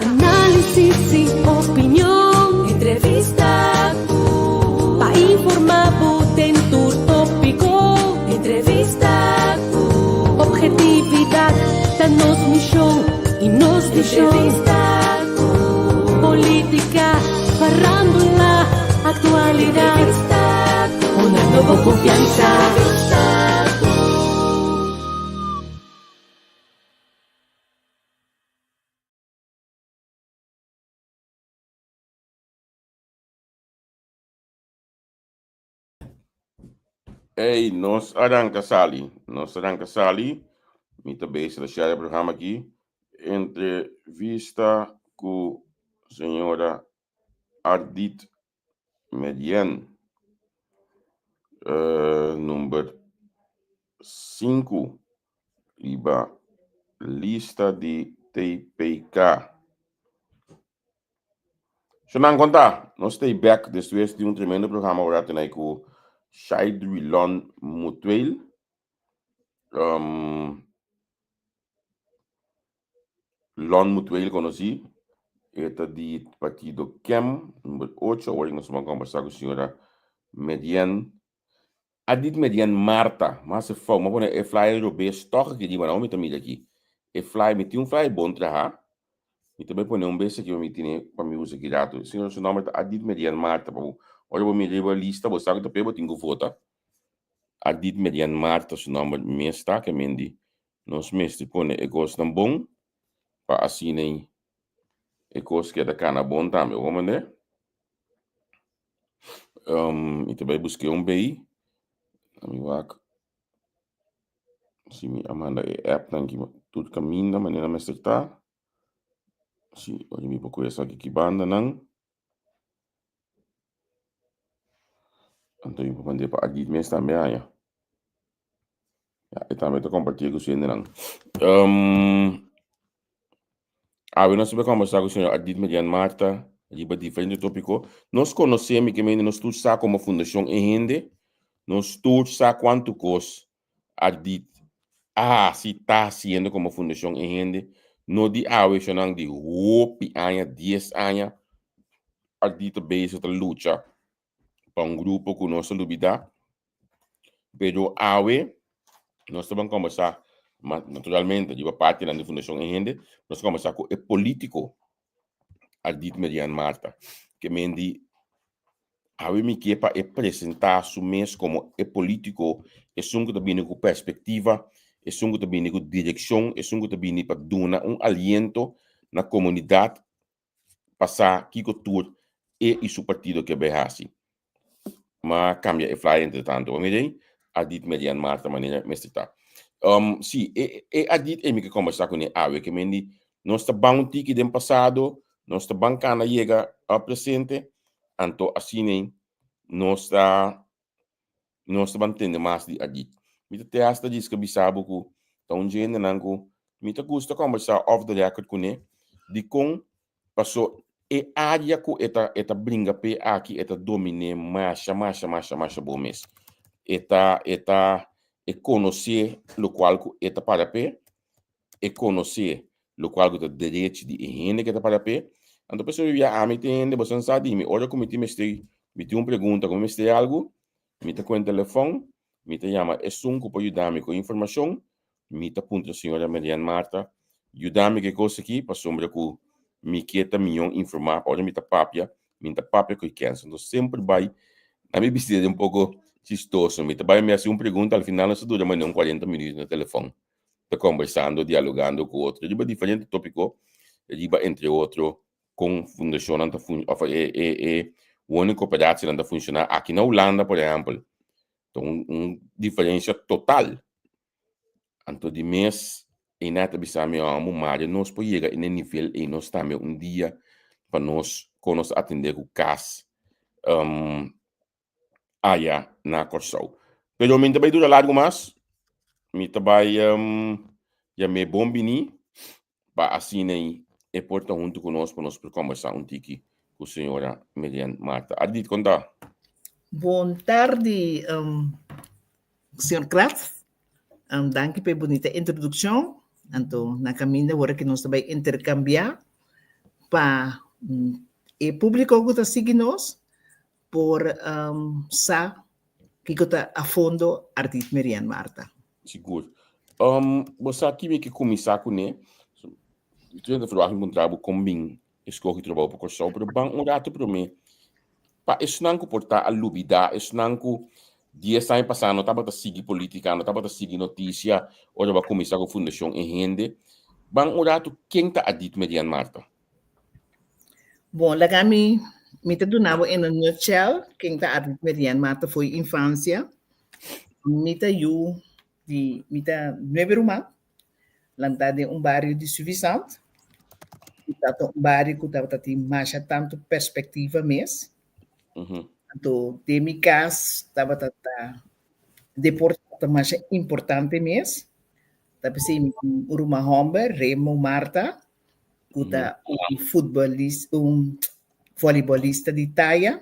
análisis i opinion. Entrevista ku pa informá bo den tur tópiko. Entrevista ku ophetividat ta nos mishon i nos vishon. Entrevista ku polítika, farándula, aktualidat. Entrevista ku honrando bo konfiansa. Entrevista ku. Ey, nos arranca sali, nos arranca sali. Mi ta bezig ta share e programa aki. Entrevista cu señora Ardit Medien. Number sinku riba lista di TPK. Shonan konta, nos stay back despues di un tremendo programa ora tenai ku Shaidrilon Mutueel. Um, Lon Mutueel konosí, e ta di partido KEM, number ocho. Awor nos a kombersá ku señora Medien A dit Median Marta, ma hasi fout, ma pone e flyer robes tòg aki riba, no mi ta mira aki. E flyer, mi tin un flyer bon traha, mi ta bai pone un bes aki pa mi tene, pa mi usa aki ratu. Señor su nomber ta Adit Median Marta, pa bo, ora bo mira riba lista bo sa ku ta p'e bo tin ku vota. Adit Median Marta su nomber mes ta, ke men di nos mester pone e kosnan bon pa asina e kos keda kana bon tambe, bo comprende? Um, mi ta bai busk'é un bei. Mi wak si mi a manda e app nan ki tur kaminda manera mester ta. Si, ora mi por kohe esaki ki banda nan. Anto mi por mand'é pa Adit mes tambe aña. Ya, e tambe ta kompartí ku su hendenan. Um, awe nos ta kombersá ku señor Adit Median Marta riba diferente tópiko. Nos konosé, mi ke mende, nos tur sa komo Fundashon E Hende. Nos tur sa kuantu kos Adit a hasi, ta hasiendo komo Fundashon E Hende. No di awe, shonnan di hopi aña, dies aña, Adit ta bezig ta lucha pa un grupo ku nos a lubidá. Pero awe nos ta ban kombersá, ma naturalmente riba partinan di Fundashon E Hende, nos ta kombersá ku e polítiko Ardit Merian Martha, ke men di awe mi ke pa e presentá su mes komo e polítiko, esun ku ta bini ku perspektiva, esun ku ta bini ku direkshon, esun ku ta bini pa duna un aliento na komunidat pa sa kiko tur e i su partido ke bai hasi. Ma kambia e flyer entre tanto. Bo mira ei? Adit Merian Martha manera mester ta. Um, si, e, e Adit ei mi ke kombersá kuné awe, ke men di nos ta ban un tiki den pasado, nos ta ban kana yega a presente, anto asina ei nos ta nos ta ban tende mas di Adit. Mi ta te hasta diska bisa bo ku ta un dje hendenan ku mi ta gusta kombersá off the record kuné, dikon paso e área ku e ta e ta bringa p'e aki e ta dominé masha masha masha masha bon mes. E ta e ta e konosé lokual ku e ta para p'e, e konosé lokual ku ta derechi di e hende ku e ta para p'e. Anto pasobra bia ami tin hende, boso nan sa di mi, ora ku mi tin mester, mi tin un pregunta ku mi mester algu, mi ta kohe telefòn, mi ta yama esun ku por yuda mi ku informashon, mi ta puntra señora Marianne Martha, yuda mi ku e kos aki pasobra ku mi ke ta mihó informá pa ora mi ta papia, mi ta papia ku e kèns. Anto semper bai, na mi bista un poko chistoso, mi ta bai mi hasi un pregunta, al final nos ta dura manera un kuarenta minüt na telefòn. ta kombersando, dialogando ku otro riba diferente tópiko, riba entre otro kon fundashonnan ta fun òf e e e woningkoöperatienan ta funshoná aki na Hulanda por ehèmpel. Ta un un diferensia total. Anto di mes einan ta bisa mi amo mari nos por yega na e nivel ei nos tambe un dia pa nos kon nos ta atendé ku kas aya na Kòrsou. Pero mi ta bai dura largu mas, mi ta bai yam'é bon biní pa asina e por ta huntu ku nos pa nos por kòmbersá un tiki ku señora Mirian Martha. Ardit, kon ta? Bon tardi, señor Kratz. Danki pa e bunita introdukshon. Anto na kaminda ora ku nos ta bai interkambiá. pa e públiko ku ta sigui nos por sa kiko ta a fondo Ardit Merian Martha. Sigur. Bo sa ki mi ke kuminsá kuné? Mi ta verwagt enkontrá bo kon bin eskohe trabou pa Kòrsou, pero ban un ratu promé pa esnan ku por ta a lubidá, esnan ku dies aña pasá no tabata sigui polítika, no tabata sigui notisia ora bo a kuminsá ku Fundashon E Hende. Ban un ratu ken ta Adit Merian Martha? Bon, laga mi mi ta duna bo in a nutshell ken ta Adit Merian Martha fo'i infansia. Mi ta yu di mi ta nuebe ruman, lantá den un bario di Suffisant. Ku tabata un bario ku tabata tin masha tantu perspektiva mes. Anto den mi kas tabata ta deporte tabata masha importante mes. Ta p'esei mi tin un ruman hòmber, Remo Martha, ku ta un futbolista, un vòlibolista di taya.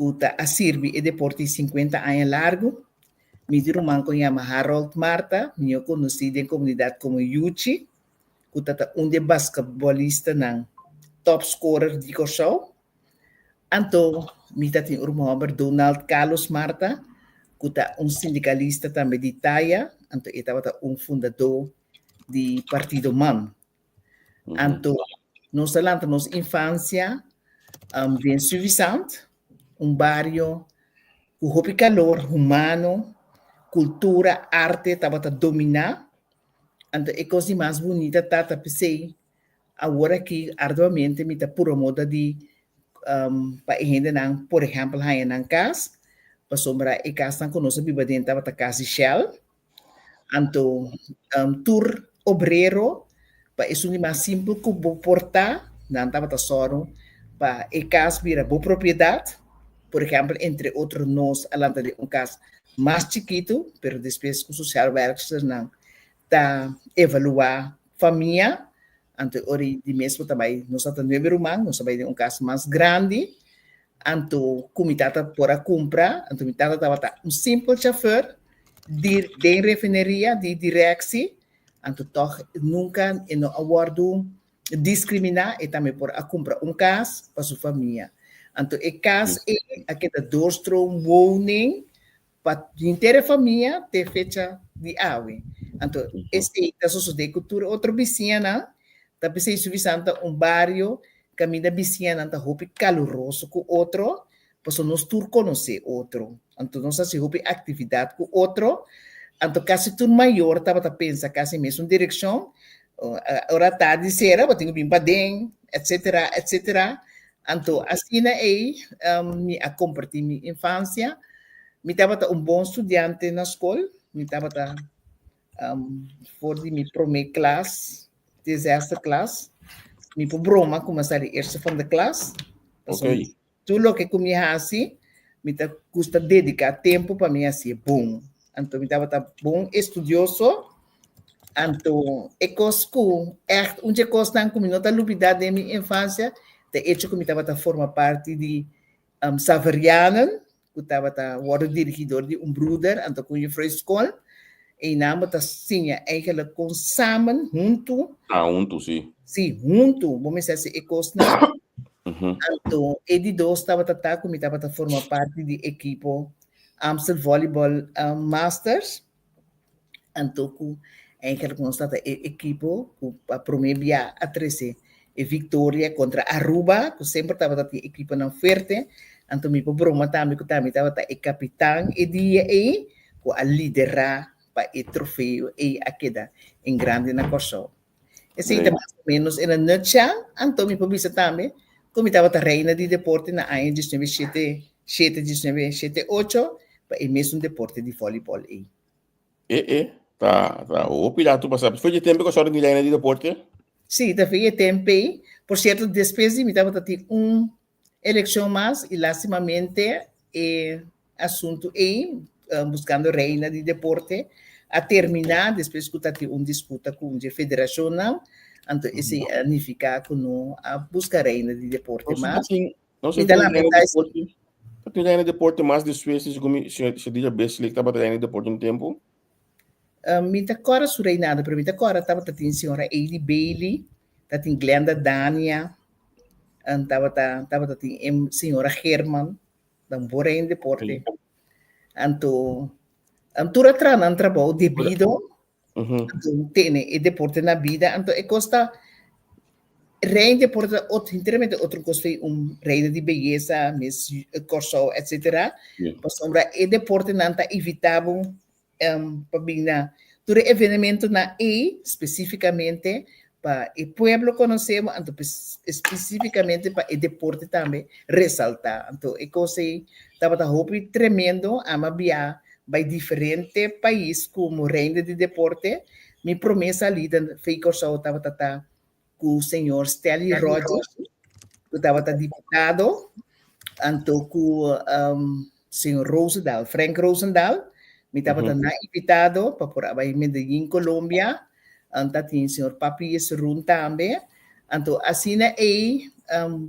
ku ta a sirbi e deporte 50 aña largu. Mi di ruman ku yama Harold Martha, mihó konosí den komunidat komo Yuchi, ku ta ta un di e basketbolistanan top scorer di Kòrsou. Anto mi ta tin un ruman hòmber Donald Carlos Martha, ku ta un sindikalista tambe di taya, anto e tabata un fundadó di Partido man. Anto nos a lanta nos infansia den Suffisant, un bario ku hopi kalor humano, kultura, arte tabata dominá. Anto e kos di mas bunita ta ta p'esei awor aki arduamente mi ta pura moda di pa e hendenan por ehèmpel haña nan kas, pasobra e kasnan ku nos a biba aden tabata kas di shèl. Anto tur obrero pa esun di mas simpel ku bo por ta, nan tabata sòru pa e kas bira bo propiedat. Por ehèmpel, entre otro nos a lanta den un kas mas chikitu, pero despues ku sosialwerksternan ta evaluá famia, anto e ora di mes bo ta bai, nos a ta nuebe ruman, nos a bai den un kas mas grandi, Anto ku mi tata por a kumpra, anto mi tata tabata un simpel chauffeur di den refineria di directie, anto tòg nunka e no a wòrdu diskriminá, e tambe por a kumpra un kas pa su famia. Anto e kas ei a keda doorstroomwoning pa henter e famia te fecha di awe. Anto esei ta sosodé ku tur e otro bisiñanan, ta p'esei Suffisant ta un bario kaminda bisiñanan ta hopi kaluroso ku otro, pasobra nos tur konosé otro. Anto nos hasi hopi aktividat ku otro, anto kasi tur mayor tabata pensa kasi mesun direkshon, ora tardi sera bo tin ku bin paden, etsetera, etsetera. Anto asina ei mi a kompartí mi infansia. Mi tabata un bon studiante na skol. Mi tabata for di mi promé klas te zesde klas. Mi por broma ku mi a sali eerste van de klas. Pasobra tur loke ku mi hasi, mi ta gusta dediká tempu pa mi hasié bon. Anto mi tabata bon estudioso. Anto e kos ku ègt un dje kosnan ku mi no ta lubidá den mi infansia ta e echo ku mi tabata forma parti di Saverianen, ku tabata wòrdu dirigí dor di un bruder, anto ku un jufrou di skol. Einan bo ta siña eigenlijk kon samen, huntu. Ah, huntu, sí. Sí, huntu bo mester hasi e kosnan. Anto e di dos tabata ta ku mi tabata forma parti di ekipo Amstel Volleyball Masters. Anto ku eigenlijk nos ta e ekipo ku pa promé bia a trese e viktoria kontra Aruba, ku semper tabata tin ekiponan fuerte. Anto mi por broma tambe ku tambe tabata e kapitan e dia ei ku a liderá pa e trofeo ei a keda en grande na Kòrsou. Esei ta mas o ménos en a nutshell. Anto mi por bisa tambe ku mi tabata reina di deporte na aña diesnuebe shete shete, diesnuebe shete ocho pa e mesun deporte di vòlibòl ei. E e, ta ta hopi rato pasá. Foi dje tempe ku a sòrti di reina di deporte? Sí, ta foi e tempe ei. Por sierto, despues di mi tabata tin un elekshon mas i lastimamente e asuntu ei, buskando reina di deporte, a terminá despues ku ta tin un disputa ku un dje federashonnan. Anto esei a nifiká ku no a buska reina di deporte mas. No sé, ta reina di deporte. Ta tin reina di deporte mas despues di segun mi Shadira Beslik tabata reina di deporte un tempu. Mi ta kòrda su reinado, pero mi ta kòrda tabata tin señora Ady Bailey, ta tin Glenda Dania. En tabata tabata tin e señora Geerman, dan bo rein deporte. Anto tur a traha nan trabou debido anto tene e deporte na bida. Anto e kos ta rein deporte ta otro enteramente otro kos di un reina di beyesa, Miss Kòrsou etcetera. Pasobra e deportenan ta invitá bo pa bin na tur e evenementonan ei spesífikamente pa e pueblo konosé bo, anto spesífikamente pa e deporte tambe resaltá. Anto e kos ei tabata hopi tremendo, ami a bia bai diferente pais komo reina di deporte. Mi promé salida fei Kòrsou tabata ta ku señor Stanley Rogers, ku tabata diputado, anto ku señor Rosendahl, Frank Rosendahl, mi tabata nan invitado pa por a bai Medellin, Colombia, anto tin señor Papi Yesurun tambe, anto asina ei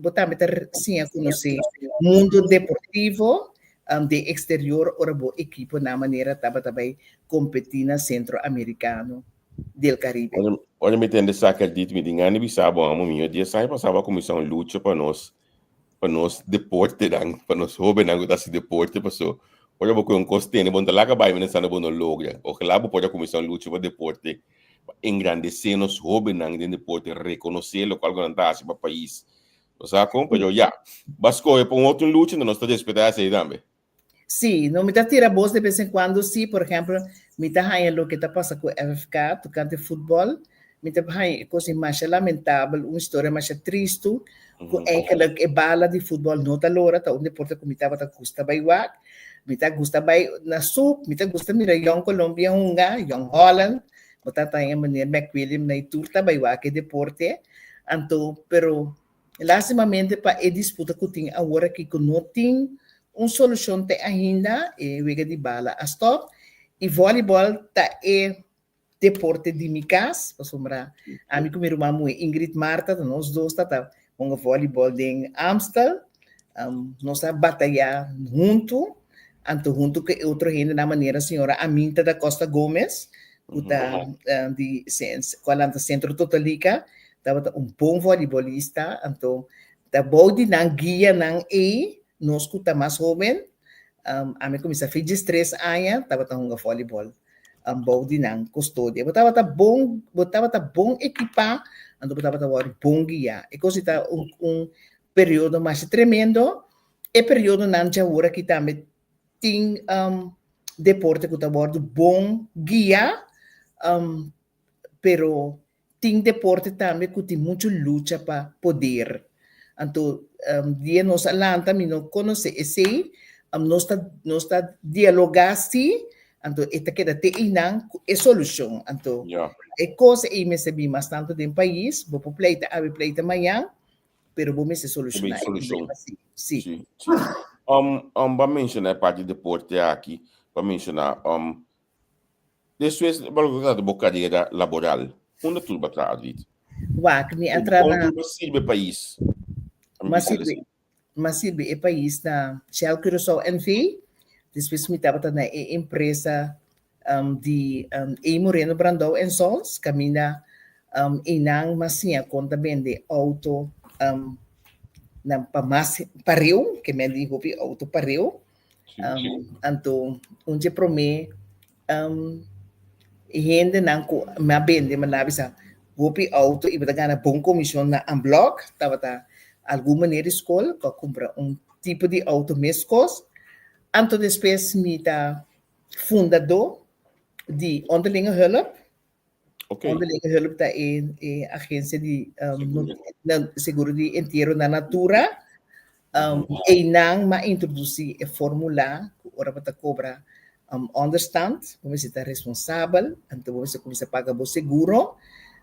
bo tambe ta siña konosé mundo deportivo den exterior ora bo ekiponan manera tabata bai kompetí na Centro Americano. Del Caribe. Ora mi tende esaki a dit mi tin gana di bisa bo amo mi. Dies aña pasá bo a kuminsá un lucha pa nos pa nos deportenan, pa nos hóbennan ku ta hasi deporte paso ora bo kohe un kos tene bo no ta laga bai mientras bo no logra. Ojalá bo por a kuminsá un lucha pa deporte pa engrandesé nos hóbennan den deporte, rekonosé lokual ku nan ta hasi pa pais. Bo sa kon? Pero ya, bo a skohe pa un otro lucha, nos ta respetá esei tambe. Sí, no, mi ta tira bos de bes en cuando, sí, por ejemplo, mi ta haña loke ta pasa ku FFK tocante futbol, mi ta haña e kos masha lamentabel, un historia masha tristu, ku eigenlijk e bala di futbol no ta lora, ta un deporte ku mi tabata gusta bai wak, mi ta gusta bai na sup, mi ta gusta mira Jong Colombia hunga, Jong Holland, bo ta haña meneer McWilliam na e tur ta bai wak e deporte, anto, pero Lastimamente pa e disputa ku tin awor aki ku no tin un solushon te ainda, e wega di bala a stòp i vòlibòl ta e deporte di mi kas, pasobra ami ku mi ruman muhé Ingrid Martha ta nos dos ta ta hunga vòlibòl den Amstel, nos a batayá huntu, anto huntu ku e otro hendenan manera señora Aminta da Costa Gomez ku ta di ku a lanta Sentro Totolika, tabata un bon volleybolista, anto ta bou di nan guianan ei, nos ku ta mas hoben, ami kuminsá fi diestres aña tabata hunga volleyball bou di nan kustodia. Bo tabata bon, bo tabata bon ekipá, anto bo tabata wòrdu bon guiá. E kos ei ta un un periodo masha tremendo. E periodonan djawor aki tambe tin deporte ku ta wòrdu bon guiá, pero Tin deporte tambe ku tin muchu lucha pa poder. Anto dia nos a lanta mi no konosé esei, nos ta nos ta dialogá sí, anto e ta keda te einan ku e solushon. Anto e kos ei mester bin mas tantu den pais, bo por pleita awe pleita mañan, pero bo mester solushoná e problema sí. Sí. Sí, sí. Bo a menshoná e parti deporte aki, bo a menshoná Despues bo lo trata bo carera laboral. Unda tur bo a traha Adrit? Wak, mi a traha na. Kon tur bo a sirbi e pais? Mi a sirbi e pais na Shell Curaçao NV. Despues mi tabata na e empresa di E. Moreno Brandao en Sons, kaminda einan mi a siña kon ta bende outo na pa mas pareu, ke men di hopi outo pareu. Anto un dje promé hendenan ku mi a bende mi a bisa hopi outo i bo ta gana bon komishon na Amblòk tabata algun meneer di skol ku a kumpra un tipo di outo meskos. Anto despues mi ta fundadó di Onderlinge Hulp. Onderlinge Hulp ta e e agensia di seguro di entiero na natura. Einan m'a introdusí e fórmula ku ora bo ta kobra onderstand, bo mester ta responsabel, anto bo mester kuminsá paga bo seguro.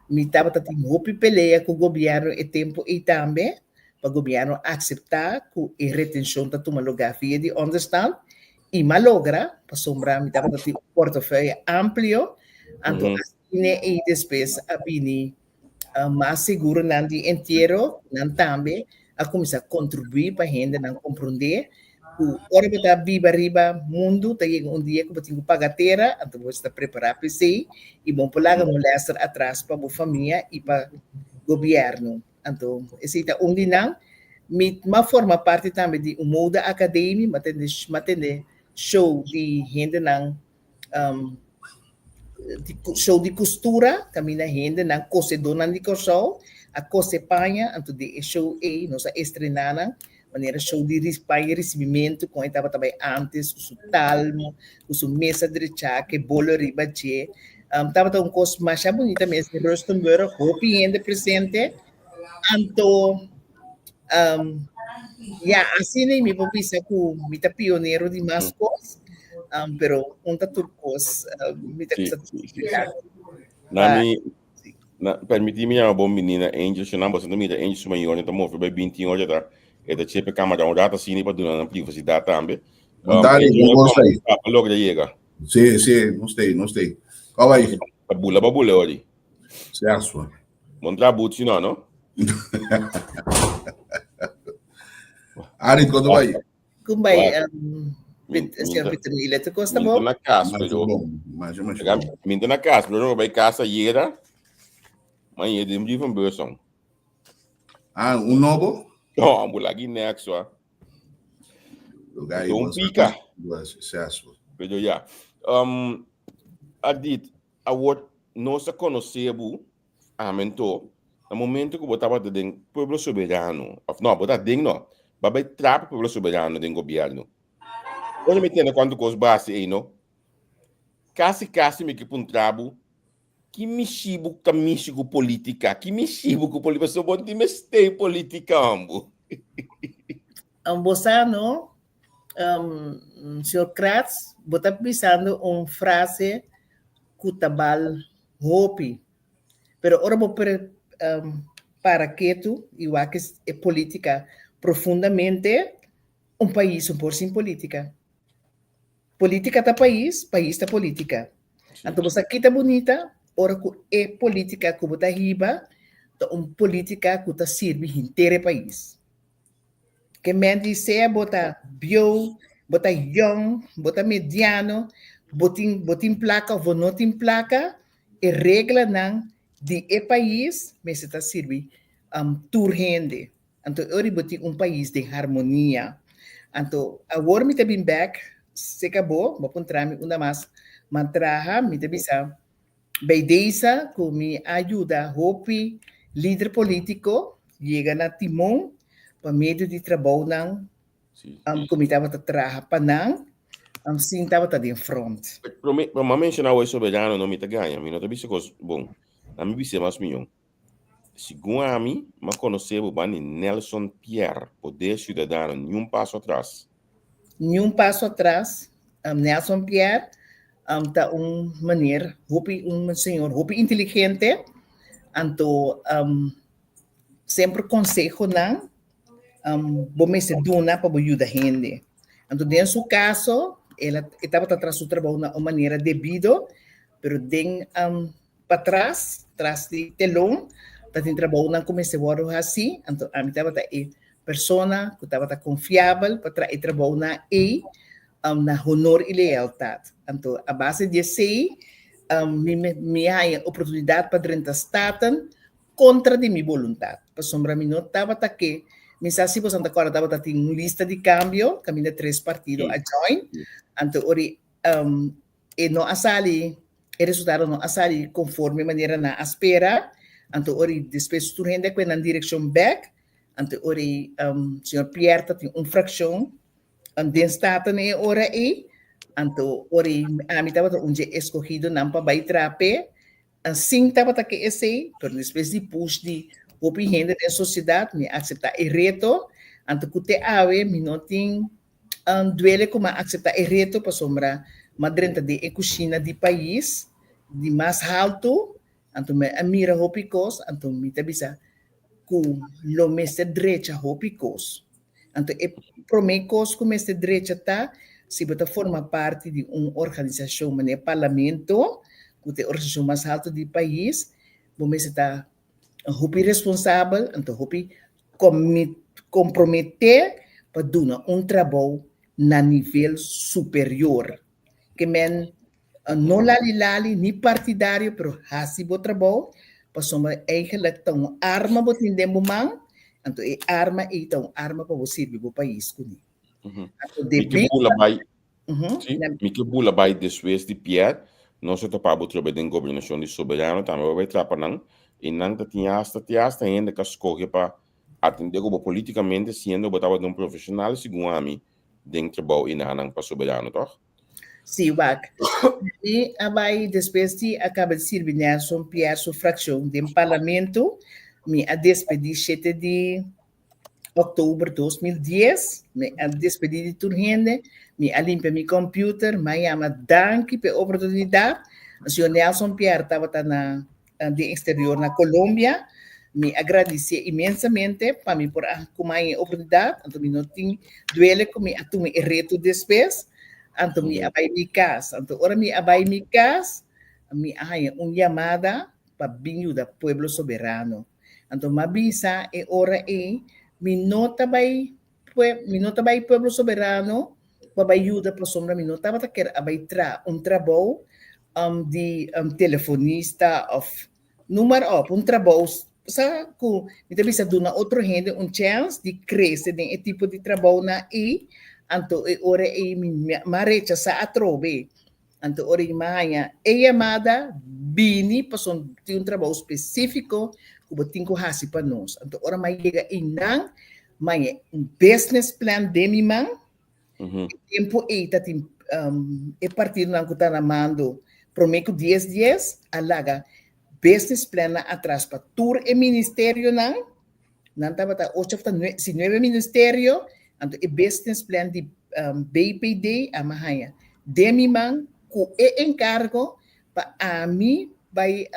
Mi tabata tin hopi pelea ku gobièrnu e tempu ei tambe, pa gobièrnu akseptá ku e retenshon ta tuma lugá via di onderstand. I m'a logra, pasobra mi tabata tin un portefeuille amplio, anto asina ei despues a bini mas seguronan di entiero, nan tambe a kuminsá kontribuí pa hendenan komprondé ku ora bo ta biba riba mundu ta yega un dia ku bo tin ku paga tera, anto bo mester ta prepará pa esei i bo no por laga molèster atras pa bo famia i pa gobièrnu. Anto esei ta un di nan. Mi m'a forma parti tambe di un mode academie, m'a tende m'a tende show di hendenan um di show di kustura kaminda hendenan kosedónan di Kòrsou a kose paña, anto den e show ei nos a estrená nan manera show di paña risibimentu kon e tabata bai ántes ku su talmo, ku su mesa drechá, ku e bolo riba dje. Tabata un kos masha bunita mes den Rustenburg, hopi hende presente. Anto ya asina mi por bisa ku mi ta pionero di mas kos, pero un ta tur kos mi ta bisa Na mi na permiti mi yama bon bini na Angel Shonan, boso ta mira Angel su mayornan ta move bai binti or ta e ta chepe camera un rato asina pa duna nan privacidad tambe. Dale, Angel, bon stay. a logra yega. Sí, sí, no stay, no stay. Kau bai? Ta bula ba bula ori. Saswa. Bon tra boot si no, no? Ari, koto bai? Kumbay, señor Peter Mila, te costa bo? Na cas, pero. Minta na cas, pero no bai casa yera. Ma ye dem di van Beurson. Ah, un nobo? No, ambulagi next wa. Un pica. Pero ya. Um, Adit, awor nos a conoce bu Amen to, na momento ku bo tabata den Pueblo Soberano, of no, bo ta den no, bo a bai traha pa Pueblo Soberano den gobièrnu. Ora mi tende kuantu kos bo a hasi ei no, kasi kasi mi ke puntra bo, ki mishi bo ta mishi ku politika? Ki mishi bo ku politika? Pasobra bo no tin mester politika hombo. Bo sa no, señor Kratz, bo ta bisando un frase ku ta bal Hopi. Pero ora bo pre para ketu i wak e politica profundamente, un pais no por sin politica. Politica ta pais, pais ta politica. Anto bo sa kita bunita ora ku e politica ku bo ta hiba ta un politica ku ta sirbi henter e pais. Ke men di sea bo ta bieu, bo ta yong, bo ta mediano, bo tin bo tin plaka of bo no tin plaka, e reglanan di e pais mester ta sirbi tur hende. Anto e ora bo tin un pais den harmonia. Anto awor mi ta bin bek seka bo, bo a puntra mi unda mas mi a traha, mi ta bisa Bij deze ku mi a yuda hopi lider polítiko yega na timon pa medio di trabounan ku mi tabata traha pa nan sin tabata den front. Pero mi a menshoná awor e soberano no mi ta gaña, mi no ta bisa kos bon, ami bisa mas mion. Segun ami, mi a konosé bo banda di Nelson Pierre, Poder Ciudadano, niun paso atras. Niun paso atras, Nelson Pierre ta un meneer hopi, un señor hopi inteligente, anto semper consehonan bo mester duna pa bo yuda hende. Anto den su caso, el a, e tabata traha su trabou na un manera debido, pero den patras, tras di telon, ta tin trabounan ku mester wòrdu hasi, anto ami tabata e persona ku tabata konfiabel pa traha e trabounan ei na honor i lealtat. Anto a base di esei mi mi a haña oportunidat pa drenta Staten kontra di mi boluntat, pasobra mi no tabata ke, mi sa si boso ta kòrda tabata tin un lista di kambio kaminda tres partido a join, anto ora E no a sali, e resultado no a sali conforme manera nan a spera, anto ora i despues tur hende a kue nan direccion bek, anto ora i señor Pierre ta tin un fraccion den Staten e ora ei, anto ora i ami tabata un dje escogidonan pa bai traha p'e, sin tabata ke esei, pero despues di push di hopi hende den sociedad mi a acepta e reto, anto ku te awe mi no tin Duele ku m'a akseptá e reto pasobra m'a drenta den e kushina di pais di mas haltu, anto mi a mira hopi kos, anto mi ta bisa ku lo mester drecha hopi kos. Anto e promé kos ku mester drecha ta si bo ta forma parti di un organisashon manera parlamento, ku ta e organisashon mas haltu di pais, bo mester ta hopi responsabel, anto hopi komprometé pa duna un trabou na nivel superior. Ke men no lali lali ni partidario pero hasi bo trabou pasobra eigenlijk ta un arma bo tin den bo man. Anto e arma ei ta un arma pa bo sirbi bo pais kuné. Anto Mi ke debí bula bai, sí, na mi ke bula bai despues di Pierre, nos a topa bo trobe den gobernashon di Soberano, tambe bo bai trapa nan, i nan ta tin hasta te hasta hende ka skohe pa atendé ku bo politikamente siendo bo tabata un profeshonal segun ami den trabou i nan pa Soberano, tòg? Sí, wak. Mi a bai despues di a kaba di sirbi Nelson Pierre su frakshon den parlamento, mi a despedí shete di òktober 2010, mi a despedí di tur hende, mi a limpia mi kòmpiuter, mi a yama danki pa e oportunidat. Señor Nelson Pierre tabata na den exterior na Colombia. Mi a gradicié inmensamente pa mi por a kuma e oportunidad, anto mi no tin duele ku mi a tuma e reto despues, anto mi a bai mi kas. Anto ora mi a bai mi kas, mi a haña un yamada pa bin yuda Pueblo Soberano. Anto mi a bisa e ora ei, mi no ta bai mi no ta bai Pueblo Soberano pa bai yuda pasobra mi no tabata kier a bai traha un trabou di telefonista of noem maar op, un trabou sa ku mi ta bisa duna otro hende un chèns di krese den e tipo di trabounan ei, anto e ora ei mi a rechasá atrobe. Anto ora ei mi a haña e yamada bini pasobra tin un trabou spesífiko ku bo tin ku hasi pa nos. Anto ora mi a yega einan mi a haña un business plan den mi man. E tempu ei ta tin e partidonan ku ta na mando promé ku dies dies a laga business plannan atras pa tur e ministerionan. Nan tabata ocho òf ta si nuebe ministerio, anto e business plan di BPD a mi haña den mi man ku e enkargo pa ami bai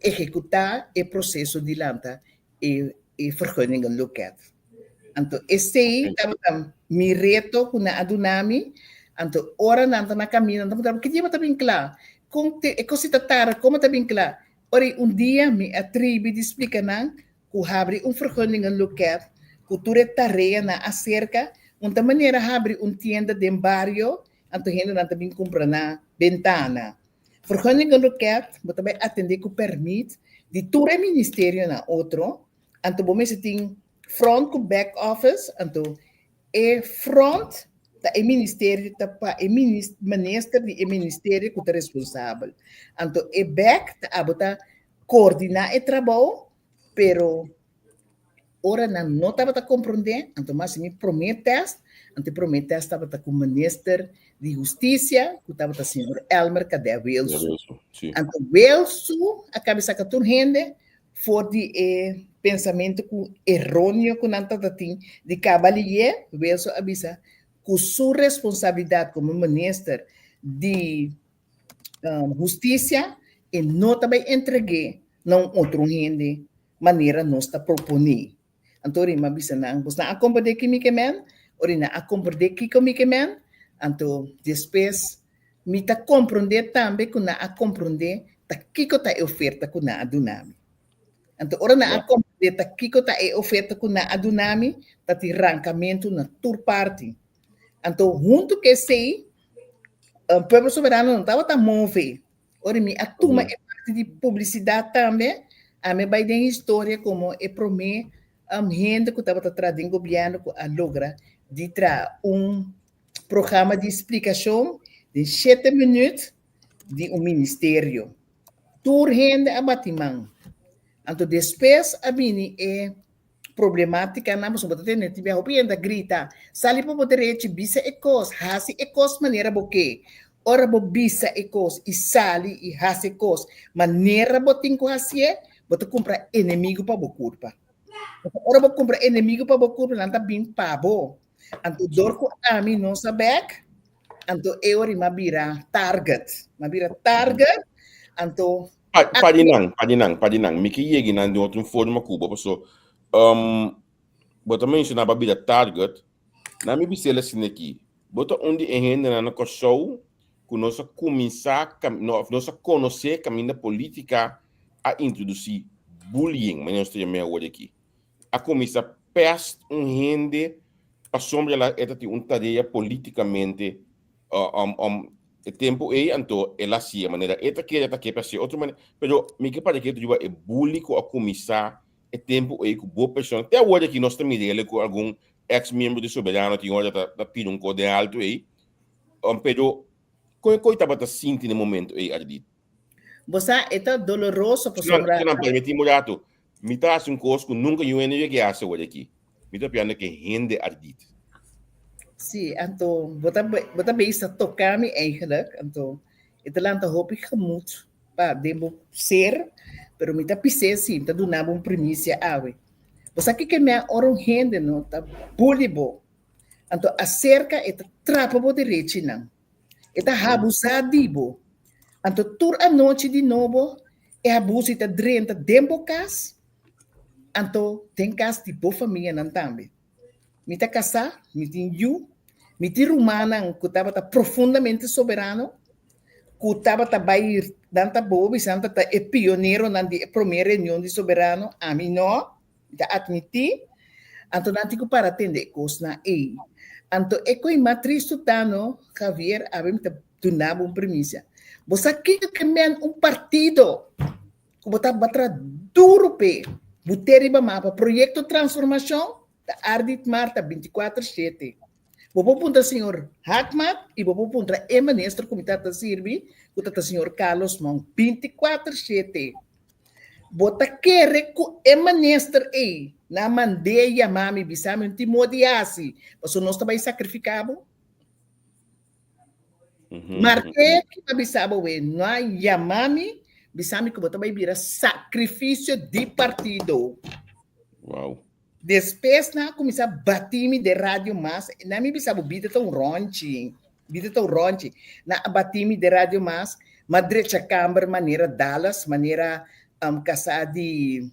ehekutá e proseso di lanta e vergunningenloket. Anto esei tabata mi reto ku nan a duna mi. Anto ora nan ta na kaminda nan ta puntra mi, ki dia bo ta bin kla? Kon te e kos ta tarda, komo ta bin kla? Ora i un dia mi a tribi di splika nan ku habri un vergunningenloket ku tur e tareanan aserka, un ta manera habri un tienda den bario, anto hendenan ta bin kumpra na bentana. Vergunningenloket, bo ta bai atendé ku pèrmit di tur e ministerionan otro, anto bo mester tin front ku back office, anto e front ta e ministerio ta pa e minister di e ministerio ku ta responsabel, anto e back ta abo ta koordiná e trabou, pero Ora nan no tabata komprondé, anto mas mi promé tèst, anto e promé tèst tabata ku minister di hustisia, ku tabata señor Elmer Kadè Wilson. Anto Wilson a kabe saka tur hende for di e pensamentu ku eróneo ku nan tabata tin di kaba liyé. Wilson a bisa ku su responsabilidat komo minister di hustisia e no ta bai entreg'é na un otro hende manera nos ta proponé. Anto ora mi a bisa nan, Bosnan a komprendé ki mi ke men? Ora nan a komprendé kiko mi ke men, anto despues mi ta komprendé tambe ku nan a komprendé ta kiko ta e oferta ku nan a duna mi. Anto ora nan a komprendé ta kiko ta e oferta ku nan a duna mi, ta tin rankamentu na tur parti. Anto huntu ku esei, Pueblo Soberano no tabata move. Ora mi a tuma e parti di publisidat tambe, ami bai den historia komo e promé hende ku tabata traha den gobièrnu ku a logra di traha un programa di splikashon den shete minüt di un ministerio. Tur hende a bati man. Anto despues a bini e problemátikanan pasobra bo ta tende tin biaha hopi hende ta grita, sali pa bo derechi, bisa e kos, hasi e kos manera bo ke. Ora bo bisa e kos i sali i hasi e kos manera bo tin ku hasié, bo ta kumpra enemigu pa bo kurpa. Ora bo kumpra enemigu pa bo kurpa, nan ta bin pa bo. Anto dor ku ami no sa bèk, anto e ora mi a bira target. Mi a bira target, anto Pa di nan, pa di nan, pa di nan. Mi ke yega nan den otro forma ku bo, paso bo ta menshoná pa bira target. Na mi bis'el asina aki, bo ta un di e hendenan na Kòrsou ku nos a kuminsá, no, òf nos a konosé kaminda polítika a introdusí bullying, manera nos ta yam'é awor aki. A kuminsá pèst un hende pasobra el a e ta tin un tarea polítikamente E tempu ei anto el a hasié manera e ta kere ta ke pa hasié otro manera, pero mi ke para ke riba e bully ku a kuminsá. E tempu ei ku bo persona, te awor aki nos ta mira ku algun ex miembro di Soberano tin ora ta pidi un kos den alto ei, pero kon e koi tabata sinti na e momento ei, Ardit? Bo sa, e ta doloroso pasobra. No, no, permití un rato. Mi ta hasi un kos ku nunka niun hende yega hasi awor aki. Mi ta piando ku hende Ardit. Sí, anto bo ta bo ta bezig ta toka mi eigenlijk, anto e ta lanta hopi gemoed pa den bo ser, pero mi ta pis'é si, mi ta duna bo un primisia awe. Bo sa kiko mea ora un hende no ta bully bo, anto aserka e ta trapa bo derechinan, e ta habusá di bo. Anto tur anochi di nobo e abuso ta drenta den bo kas, anto den kas di bo famianan tambe. Mi ta kasá, mi tin yu, mi tin rumannan ku tabata profundamente soberano, ku tabata bai nan ta bobo bisa nan ta e pioneronan di e promé reunion di soberano, ami no, mi ta atmití. Anto nan tin ku para tende e kosnan ei. Anto e koe mas tristu ta no, Javier, awe mi ta duna bo un primisia. Bo sa kiko ke men un partido ku bo ta batra duru p'e but'é riba mapa. Proyekto Transformashon ta ardi Marta bintikuater shete. Bo por puntra señor Haakmat i bo por puntra e minister ku mi ta ta sirbi ku ta ta señor Carlos Monk. Bintikuater shete. Bo ta kere ku e minister ei na mand'é yama mi bisa mi un tin moda di hasi pasobra nos ta bai sakrifiká bo? Marke ki ta bisa bo we no a yama mi bisa mi ku bo ta bai bira sakrifisio di partido. Wow. Despues nan a kuminsá bati mi den radio mas, nan mi bisa bo bida ta un ronchi, bida ta un ronchi. Nan a bati mi den radio mas, m'a drecha kamber manera Dallas, manera um, kasá di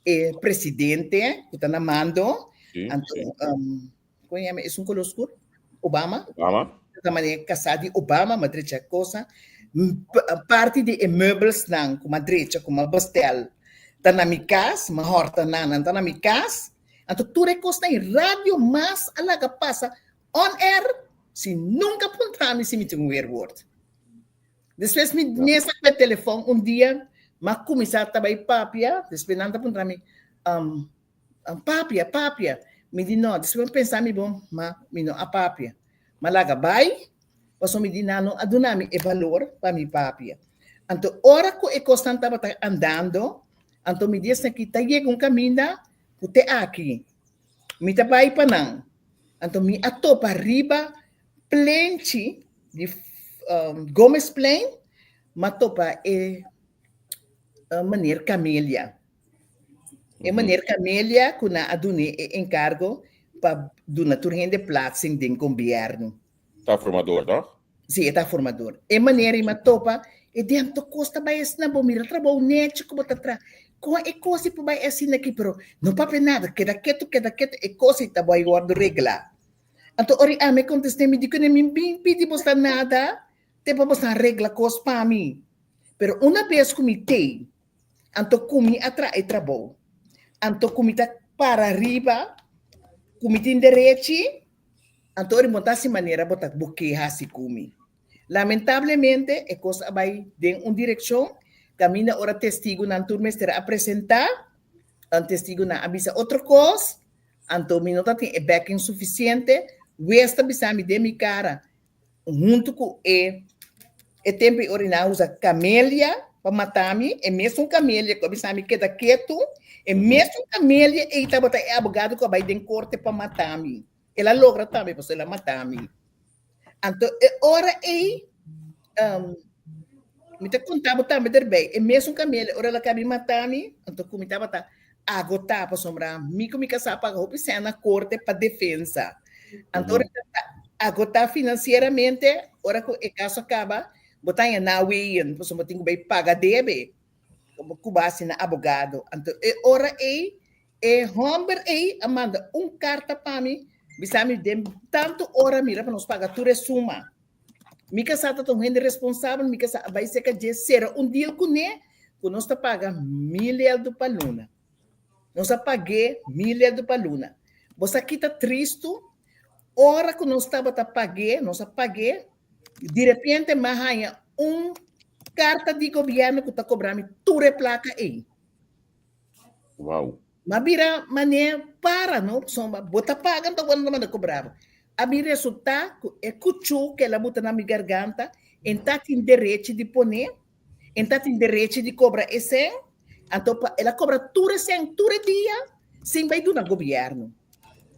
e presidente ku ta na mando. Anto, um, Kon yama esun kolor skur? Obama? Obama. Ta manera kasá di Obama, m'a drecha kosa. Parti di e meubelsnan ku m'a drecha, ku m'a bestel, ta na mi kas, m'a hòrta nan, nan ta na mi kas. Anto tur e kosnan ei radio mas a laga pasa on air si nunka puntra mi si mi tin un weerwoord. Despues mi mes a kue telefòn un dia, m'a kuminsá ta bai papia, despues nan ta puntra mi, Papia, papia. Mi di no. Despues mi pensa mi bon, ma mi no a papia. Ma laga bai, pasobra mi di nan no a duna mi e balor pa mi papia. Anto ora ku e kosnan tabata andando, anto mi di esaki ta yega un kaminda ku te aki. Mi ta bai pa nan. Anto mi a topa riba plenchi di Gomezplein, m'a topa e meneer Camelia. E meneer Camelia ku nan a dun'é e enkargo pa duna tur hende plaatsing den gobièrnu. Ta formador, tòg? Sí, e ta formador. E meneer ei m'a topa, e di anto kos ta bai asina, bo mira trabou nechi ku bo ta traha. Kon e kos ei por bai asina aki? Pero no papia nada, keda ketu, keda ketu, e kos ei ta bai wòrdu reglá. Anto ora ami a kontest'é, mi di kuné, mi bin pidi bo sa nada, te pa bo sa regla kos pa mi. Pero una bes ku mi tei, Anto ku mi a traha e trabou. Anto ku mi ta para riba, ku mi tin derechi, anto ora bo ta hasi manera bo ta bo ke hasi ku mi. Lamentablemente e kos a bai den un direkshon kaminda ora testigunan tur mester a presentá, un testigunan a bisa otro kos, anto mi no ta tin e backing sufisiente, wes ta bisa mi den mi kara, Huntu ku e e tempu e ora nan a usa kamelia pa mata mi, e mesun kamelia ku a bisa mi keda ketu, e mesun kamelia ei tabata e abogado ku a bai den korte pa mata mi. El a logra tambe pasobra el a mata mi. Anto e ora ei mi ta konta bo tambe derbei, e mesun kamelia ora el a kabi mata mi, anto ku mi tabata agotá pasobra mi ku mi kasá a paga hopi sèn na korte pa defensa. Anto ora ta agotá finansieramente, ora ku e kaso a kaba, bo ta haña na weyen pasobra bo tin ku bai paga debe ku bo hasi na abogado. Anto e ora ei e hòmber ei a manda un karta pa mi bisa mi den tantu ora mira pa nos paga tur e suma. Mi kasá ta ta un hende responsabel, mi kasá a bai serka dje sera un deal kuné ku nos ta paga mil eldu pa luna. Nos a pag'é mil eldu pa luna. Bo sa ki ta tristu? Ora ku nos tabata pag'é, nos a pag'é, direpente mi a haña un karta di gobièrnu ku ta kobra mi tur e plaka ei. Wow. M'a bira manera para no, pasobra bo ta paga anto bo no ta manda kobra bo. A bin resultá ku e kuchú ku el a buta na mi garganta, e ta tin derechi di pone, e ta tin derechi di kobra e sèn, anto pa el a kobra tur e sèn tur e dia sin bai duna gobièrnu.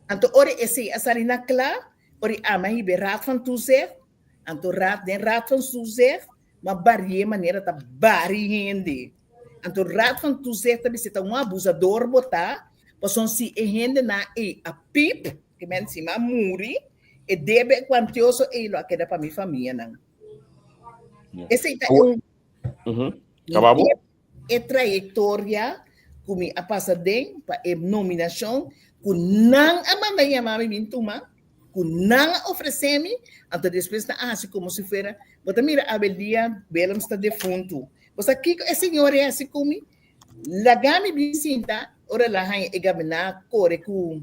Anto ora esei a sali na kla, ora e ama hiba e Raad van Toezicht, anto raad den Raad van Toezicht, m'a bari'é manera ta bari hende. Anto Raad van Toezicht ta bisa ta un abusador bo ta, pasobra si e hendenan ei a pip, ke men si m'a muri, e debe kuantioso ei lo a keda pa mi famianan. Esei ta un e trayektoria ku mi a pasa den pa e nominashon ku nan a manda yama mi bin tuma, ku nan a ofresé mi, anto despues nan a hasi komo si fuera, bo ta mira awendia Willems ta defuntu. Bo sa kiko e señor a hasi ku mi? Laga mi bin sinta ora el a haña e gabiná kore ku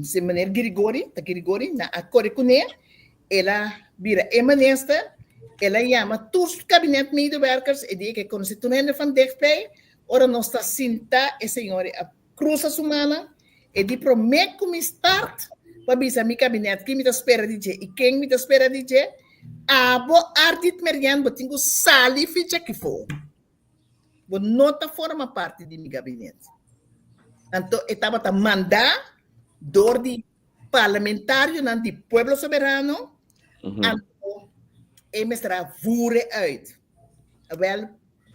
si meneer Girigori, ta Girigori, nan a kore kuné, el a bira e minister, el a yama tur su kabinet medewerkers, e di e ke konosé tur hende van dichtbij, ora nos ta sintá e señor a krusa su mannan, e di promé ku mi start pa bisa mi kabinet kin mi ta spera di dje i ken mi ta spera di dje, abo Ardit Merian bo tin ku sali ficha kifó. Bo no ta forma parti di mi gabinet. Anto e tabata mandá dor di parlamentarionan di Pueblo Soberano, anto e mester a voer uit. Awel,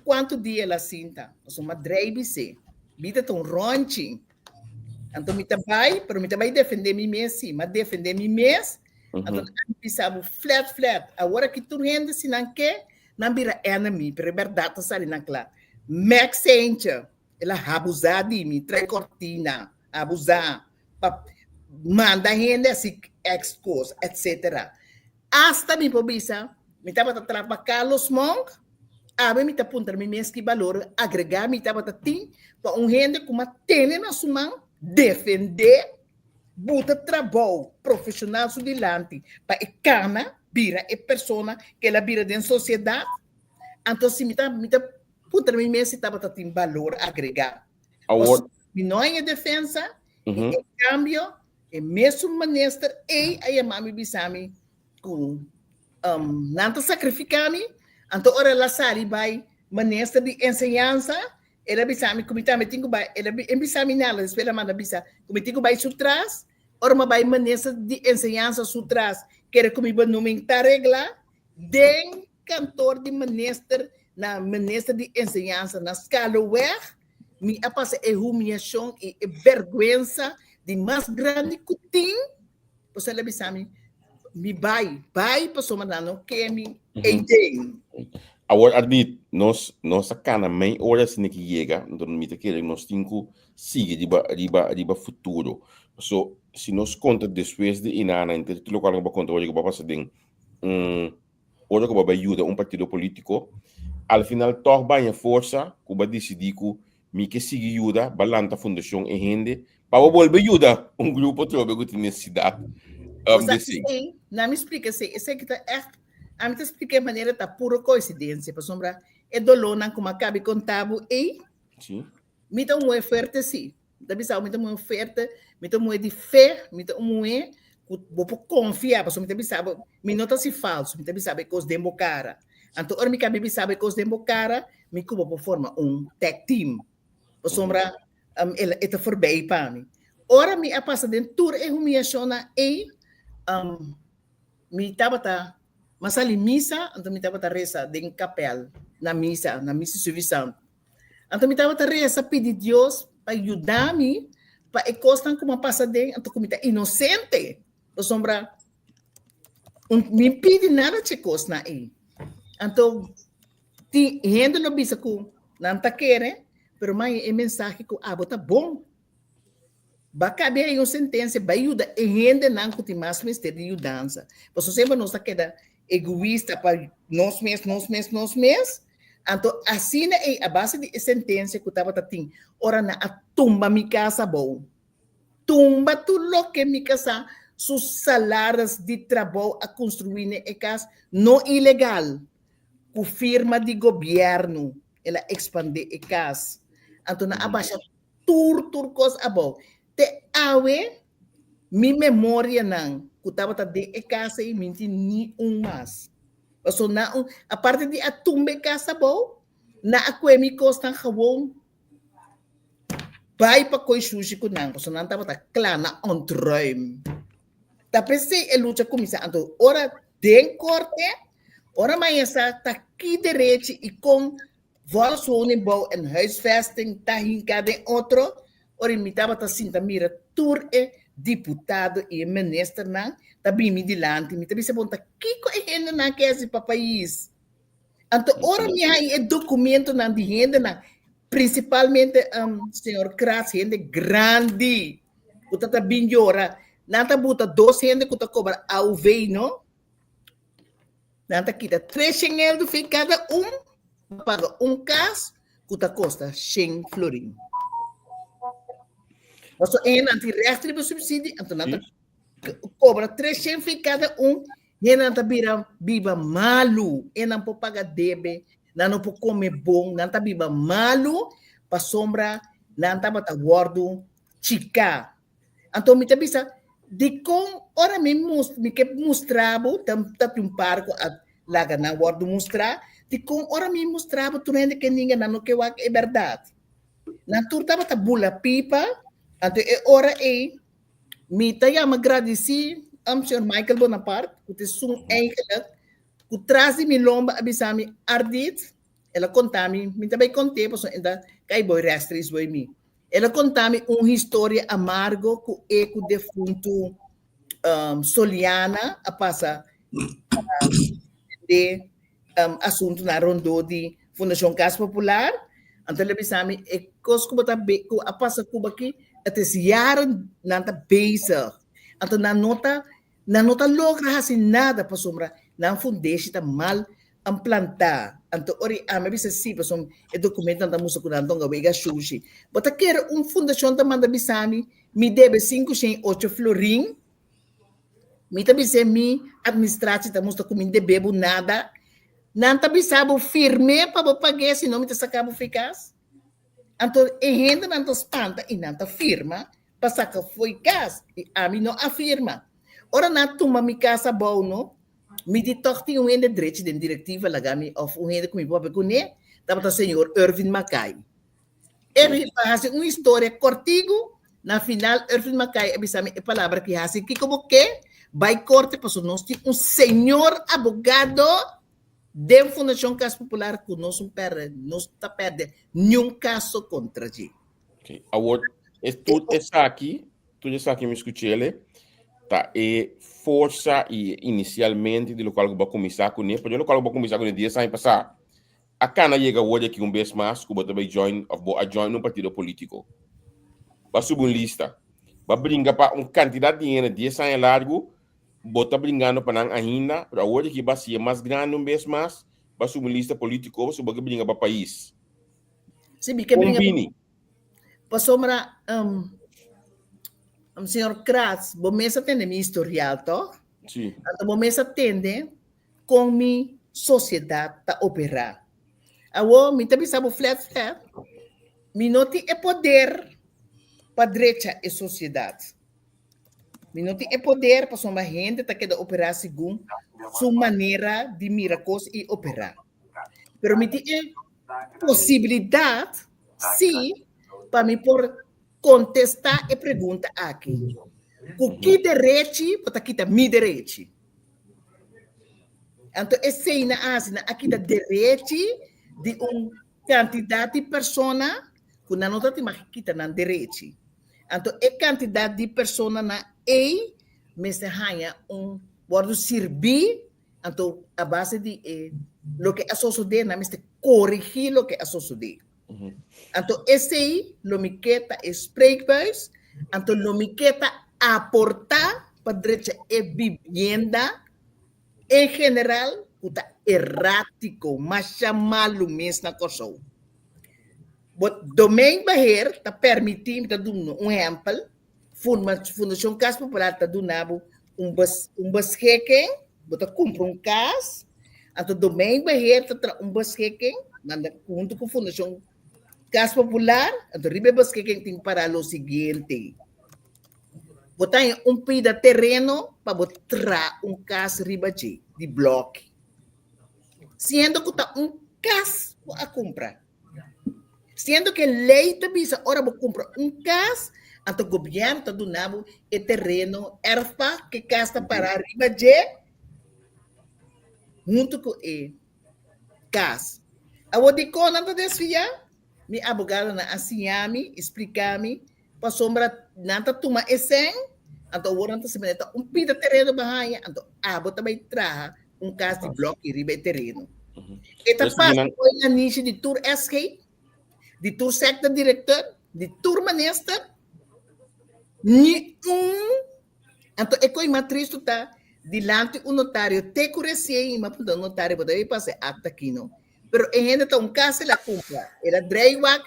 kuantu dia el a sinta? Pasobra mi a drei bis'é, Bida ta un rònchi. Anto mi ta bai, pero mi ta bai defendé mi mes sí. Mi a defendé mi mes, anto mi a bisa bo flat flat, awor aki tur hende si nan ke, Nan bira enemy, pero e berdad ta sali na kla. Max Saintje, el a habuzá di mi, trae kortina, abuzá, pa manda hende hasi ex kos, etcetera. Asta mi por bisa, mi tabata traha pa Carlos Monk, awe mi ta puntra mi mes ki balor agregá mi tabata tin pa un hende ku m'a tene na su man, defendé, Buta trabou profesional su dilanti pa e cana bira e persona cu el a bira den sociedad. Anto si mi ta mi ta puntra mi mes si tabata tin balor agrega. Awor. Mi no haña defensa y en cambio e mesun minister ey a yama mi bisa mi cu nan ta sacrifica mi. Anto ora el a sali bay minister di enseñansa El a bisa mi ku mi tambe tin ku bai. El a e bisa mi nada, despues el a manda bisa ku mi tin ku bai su tras. Ora mi a bai minister di enseñansa su tras, kere ku mi benoeming ta regla den kantor di minister na minister di enseñansa na Scaloweg. Mi a pasa e humiashon i e bèrgwensa di mas grandi ku tin. Pasobra el a bisa mi, mi bai, bai pasobra nan no ke mi ei den. Awor Ardit, nos nos a kana mei ora asina ki yega, enton mi ta kere nos tin ku sigui riba riba riba futuro. Paso si nos konta despues di inana henter tur lokual ku bo a konta ora ku bo a pasa den un ora ku bo a bai yuda un partido politiko, al final tòg baña forsa ku bo a disidí ku Mi ke sigui yuda ba lanta fundashon e hende pa bo bolbe yuda un grupo trobe ku tin nesesidat um, de si. Na mi splika esei, esei ki ta ègt, ami ta splika e manera ta puro koinsidensia, pasobra e dolónan ku mi a kabi konta bo ei, Sí. mi ta un muhé fuerte sí. Mi ta bisa bo mi ta un muhé fuerte, mi ta un muhé di fe, mi ta un muhé ku bo por konfia, pasobra mi ta bisa bo, mi no ta hasi falso, mi ta bisa bo e kos den bo kara. Anto ora mi kabi bisa bo e kos den bo kara, mi ku bo por forma un tag team. Pasobra um, el, e ta forbij pa mi. Ora mi a pasa den tur e humiashonnan ei, um, mi tabata, m'a sali misa, anto mi tabata resa den kapèl, na misa, na misa Suffisant. Anto mi tabata resa pidi Dios pa yuda mi pa e kosnan ku m'a pasa den, anto ku mi ta inosente. Pasobra un, mi pidi nada dje kosnan ei. Anto Tin hende lo bisa ku nan ta kere, pero mai e mensahe ku abo ta bon. Ba kabe ei un sentensia, bai yuda e hendenan ku tin mas mester di yudansa. Pasobra semper nos ta keda egoista pa nos mes, nos mes, nos mes. Anto asina ei a base di e sentensia ku tabata tin ora nan a tumba mi kas abou. Tumba tur loke mi kasá su salaris di trabou a konstruí den e kas, no ilegal. Ku firma di gobièrnu el a ekspandé e kas. Anto nan a basha tur tur kos abou. Te awe mi memorianan ku tabata den e kas ei mi no tin ni un mas. Pasobra nan un aparte di a tumba e kas abou, nan a kue mi kosnan gewoon bai pa koi shushi ku nan pasobra nan tabata kla na ontruim. Ta p'esei e lucha kuminsá. Anto ora den korte, ora maña sa ta ki derechi i kon volkswoningbouw en huisvesting ta hinká den otro, ora mi tabata sinta mira tur e diputado i e ministernan ta bini mi dilanti, mi ta bisa bon ta kiko e hendenan ke hasi pa pais? Anto ora mi haña e dokumentonan di hendenan, prinsipalmente señor Kras, hende grandi ku ta ta bin yora, nan ta buta dos hende ku ta kobra AOV, no? Nan ta kita treshen eldo fin kada un pa paga un kas ku ta kosta shen florin. Pasobra e hendenan tin règt riba supsidio, anto nan ta kobra treshen fin kada un, hendenan ta bira biba malu, e nan por paga debe, nan no por kome bon, nan ta biba malu pasobra nan tabata wòrdu chiká. Anto mi ta bisa, dikon ora mi mus mi ke mustra bo, ta ta tin un par ku a laga nan wòrdu mustrá, dikon ora mi mustra bo tur hende ke ninga nan no ke wak e bèrdat? Nan tur tabata bula pipa, anto e ora ei mi ta yama gradisí señor Michael Bonaparte ku ta esun eigenlik ku tras di mi lomba a bisa mi, Ardit, el a konta mi, mi ta bai kont'é pasobra e ta kai boi rèstreis boi mi. El a konta mi un historia amargo ku e ku defuntu Soliana a pasa de asuntunan rondó di Fundashon Kas Popular. Anto el a bisa mi e kos ku bo ta ku a pasa ku bo aki, het is jaren nan ta bezig. Anto nan no ta Nan no ta logra hasi nada pasobra nan fundeshi ta mal plantá. Anto ora i ami a bisa si pasobra e dokumentonan ta mustra ku nan tonga wega shushi. Bo ta kere un fundashon ta manda bisa mi, mi debe 508 florin? Mi ta bis'é mi administratie ta mustra ku mi debe bo nada. Nan ta bisa bo firm'é pa bo pag'é sino mi ta saka bo fi kas. Anto e hendenan ta spanta i nan ta firma pa saka fo'i kas i ami no a firma. Ora nan a tuma mi kas abou no, mi di tòg tin un hende drechi den direktiva laga mi òf un hende ku mi papia kuné, tabata señor Irvin Mackay. Irvin pa hasi un historia kòrtigu, na final Irvin Mackay a bisa mi e palabra ki hasi kiko bo ke, bai korte pasobra nos tin un señor abogado den Fundashon Kas Popular ku nos un pèrdè, nos ta pèrdè niun kaso kontra dje. Okay. Awor, es tur esaki, tur esaki mi skuchele, ta e forsa i inicialmente di lokual ku bo a kuminsá kuné, pero lokual ku bo a kuminsá kuné dies aña pasá, a kana yega awor di aki un bes mas ku bo ta bai join òf bo a join un partido polítiko. Bo a subi un lista. Bo a bringa pa un kantidat di hende dies aña largu, bo ta bringando pa nan ainda, pero awor di aki bo a hasié mas grandi un bes mas, bo a subi un lista polítiko, pasobra bo ke bringa pa pais. Si mi ke Kon bringa bini? pasobra um, um, señor Kratz, bo mes a tende mi historial, toch? Sí. Anto bo mes a tende kon mi sociedad ta operá. Awo, mi ta bisa bo flat flat, mi no tin e poder pa drecha e sociedad. Mi no tin e poder pasobra hende ta keda operá segun su manera di mira kos i operá. Pero mi tin e posibilidat sí pa mi por kontestá e pregunta aki. Ku ki derechi bo ta kita mi derechi? Anto esei nan a hasi, nan a kita derechi di un kantidat di persona ku nan no ta tin mag kita nan derechi. Anto e kantidat di personanan ei mester haña un wòrdu sirbí. Anto a base di e loke a sosodé, nan mester korigí loke a sosodé. Anto esei lo mi ke ta e spreekbuis, anto lo mi ke ta aportá pa drecha e bibienda en general ku ta erátiko, masha malu mes na Kòrsou. Bo domeinbeheer ta permití, mi ta duna un ehèmpel, Fundashon Kas Popular ta duna bo un un beschikking, bo ta kumpra un kas, anto Domeinbeheer ta traha un beschikking, manda huntu ku Fundashon. Kas Popular, anto riba e beschikking tin para lo siguiente. Bo ta haña un pida tereno pa bo traha un kas riba dje, di blòki. Siendo ku ta un kas bo a kumpra. Siendo ku e lei ta bisa ora bo kumpra un kas, anto gobièrnu ta duna bo e tereno erfpacht ku e kas ta pará riba dje huntu ku e kas. Awor dikon nan ta desviá? Mi abogadonan a siña mi i splika mi pasobra nan ta tuma e sèn, anto awor nan ta siña ta un pida tereno bo haña, anto abo ta bai traha un kas di blòki riba e tereno. E ta pasa koe na nishi di tur SG, di tur sector director, di tur minister, ni un Anto e koe mas tristu ta dilanti un notario te ku resien i m'a puntra notario bo ta bai pasa e akta aki no. Pero e hende ta un kas el a kumpra. El a drei wak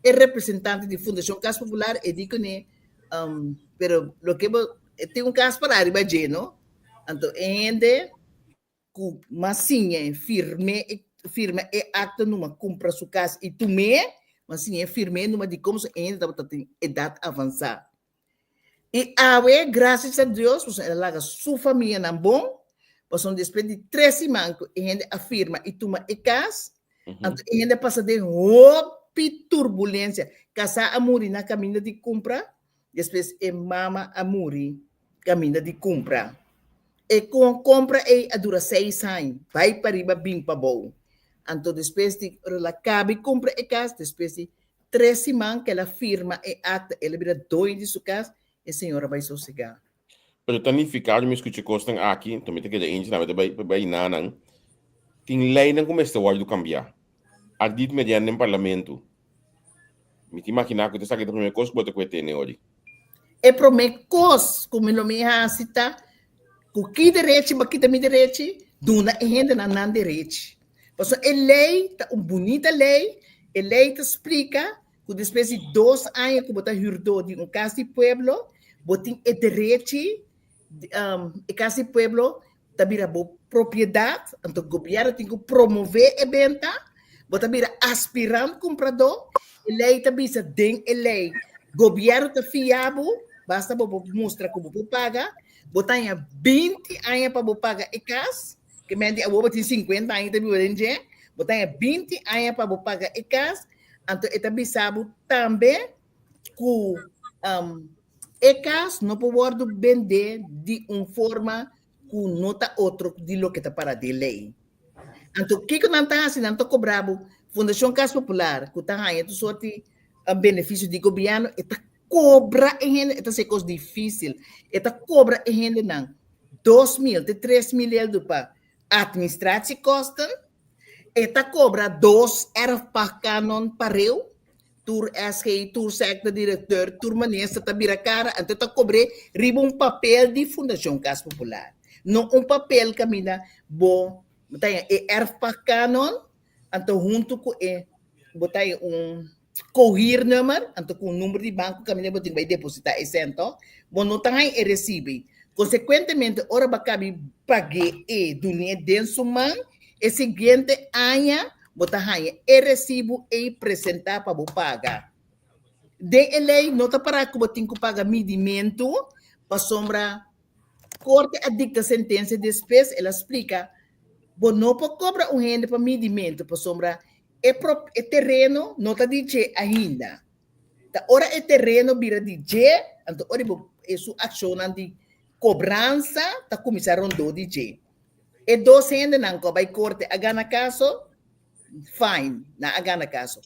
e representante di Fundashon Kas Popular e di kuné pero loke bo tin un kas pará riba dje no. Anto e hende ku mas siña firm'é firma e akta numa kumpra su kas i tum'é mas siña firm'é numa di komo su hende tabata tin edat avansá. I awe, gracias a Dios, pasobra el a laga su famianan bon, pasobra despues di tres siman ku e hende a firma i tuma e kas, anto e hende a pasa den hopi turbulensia. Kasá a muri na kaminda di kumpra, despues e mama a muri kaminda di kumpra. E kompra ei a dura seis aña, bai pariba bin pabou. Anto despues di ora el a kaba di kumpra e kas, despues di Tres siman ku el a firma e akta, el a bira doño di su kas, e señor a bai sosegá. Pero ta nifiká ku mi skucha kosnan aki, anto mi ta keda eens nan, mi ta bai bai na nan. Tin leinan ku mester wòrdu kambiá. A dit mediante den parlamento. Mi ta imaginá ku ta esaki ta promé kos ku bo ta kue tene ori. E promé kos ku mi lo mi hasi ta ku ki derechi bo a kita mi derechi, duna e hendenan nan derechi. Pasobra e lei ta un bunita lei, e lei ta splika ku despues di dos aña ku bo ta hürdó di un kas di pueblo, bo tin e derechi, e kas di pueblo ta bira bo propiedat, anto gobièrnu tin ku promové e benta, bo ta bira aspirant kumpradó, e lei ta bisa den e lei, gobièrnu ta fia bo, basta bo por mustra ku bo por paga, bo ta haña binti aña pa bo paga e kas. Ke men di awor bo tin 50 aña ta biba den dje, bo ta haña 20 aña pa bo paga e kas, anto e ta bisa bo tambe ku um, e kas no por wòrdu bendé di un forma ku no ta otro di loke ta para den lei. Anto kiko nan ta hasi? Nan ta kobra bo Fundashon Kas Popular ku ta haña tur sorti benefisio di gobièrnu, e ta kobra e hende, e ta hasi e kos difísil, e ta kobra e hendenan 2000 te 3000 euro pa administratiekosten, e ta kobra dos erfpachtkanon pareu, tur SG, tur sector directeur, tur minister ta bira kara, anto e ta kobr'é riba un papel di Fundashon Kas Popular. No un papel kaminda bo ta haña e erfpachtkanon, anto huntu ku e bo ta haña un kohiernummer, anto ku un number di banko kaminda bo tin bai depositá e sèn tòg, bo no ta haña e resibo ei. Konsekuentemente, ora bo a kabi pag'é e dun'é den su man, e siguiente aña bo ta haña e resibo ei presentá pa bo paga. Den e lei no ta pará ku bo tin ku paga midimentu, pasobra korte a dikta sentensia despues el a splika bo no por kobra un hende pa midimentu pasobra E prop e tereno no ta di dje ainda. Ta ora e tereno bira di dje, anto ora bo e su akshonnan di kobransa ta kuminsá rondó di dje. E dos hendenan ku a bai korte a gana kaso, fine, nan a gana kaso.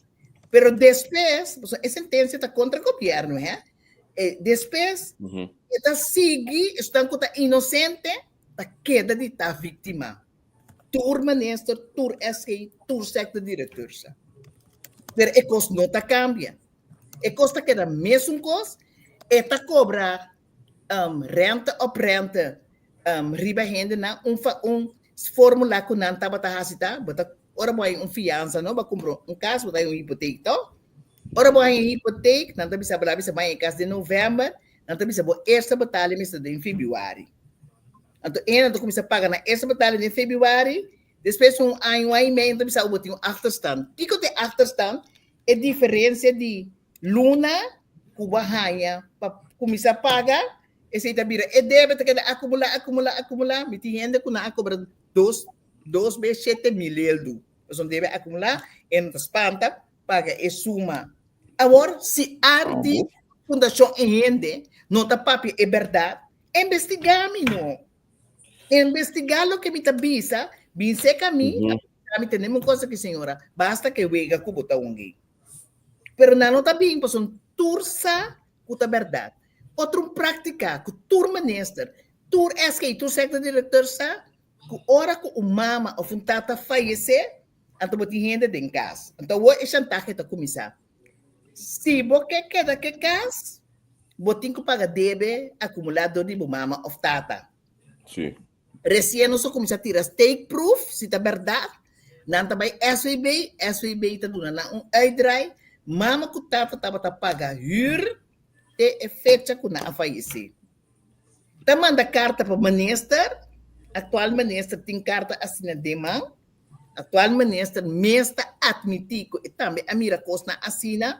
Pero despues, pasobra e sentensia ta kontra gobièrnu, hè. E despues e ta sigui esnan ku ta inosente ta keda di ta víktima. Tur minister, tur SG, tur sector directeur sa. Pero e kos no ta kambia. E kos ta keda mesun kos. E ta kobra um, rente op rente um, riba hendenan. Un, fa, un formula ku nan tabata hasi ta, bo ta, ora bo haña un fiansa, no? Bo kumpra un kas, bo ta haña un hipoteek, to? Ora bo haña un hipoteek, nan ta bisa bo, la bisa bo haña e kas den novèmber, nan ta bisa bo eerste betaling mester den febrüari. Anto e nan ta kuminsá paga nan eerste betaling den febrüari, despues un aña, un aña i mei, nan ta bisa bo tin un achterstand. Kiko ta e achterstand? E diferensia di luna ku bo a haña pa kuminsá paga, esei ta bira e debe ta keda akumulá, akumulá, akumulá. Mi tin hende ku nan a kobra dos, dos bes 7000 eldu. Pasobra debe akumulá, e no ta spanta paga e suma. Awor, si Ardi, Fundashon E Hende, no ta papia e bèrdat, investigá mi no. Investigá loke mi ta bisa, bin seka mi, a mi tende un cosa ki señora, basta ke wega ku bo ta ungi. Pero nan no ta bin pasobra tur sa ku ta bèrdat. Otro un práktika ku tur minister, tur SK, tur sector director sa, ku ora ku un mama òf un tata fayesé, anto bo tin hende den kas. Anto awor e chantahe ta kuminsá. Si bo ke keda ke kas, bo tin ku paga debe akumulá dor di bo mama òf tata. Sí. Resien nos a kuminsá tira steekproef, si ta bèrdat. Nan ta bai SVB, SVB ta duna nan un uitdraai. Mama ku tata tabata paga hür te e fecha ku nan a fayesé. Ta manda karta pa minister, aktual minister tin karta asina den man. Aktual minister mes ta atmití ku e tambe a mira kosnan asina,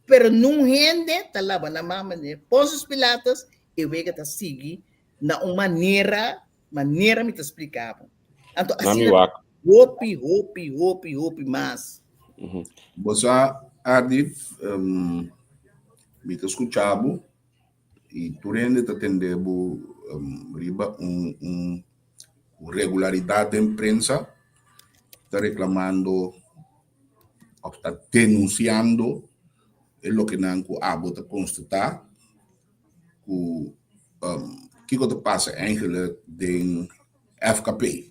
pero nun hende ta laba nan man manera Pontius Pilatus, e wega ta sigui na un manera, manera mi ta splika bo. Anto Nami asina wak. hopi, hopi, hopi, hopi mas. Bo sa, Ardith, mi ta skucha bo i tur hende ta tende bo riba un un regularidat den prensa ta reklamando òf ta denunsiando e lokenan ku abo ta konstatá ku kiko ta pasa eigenlijk den FKP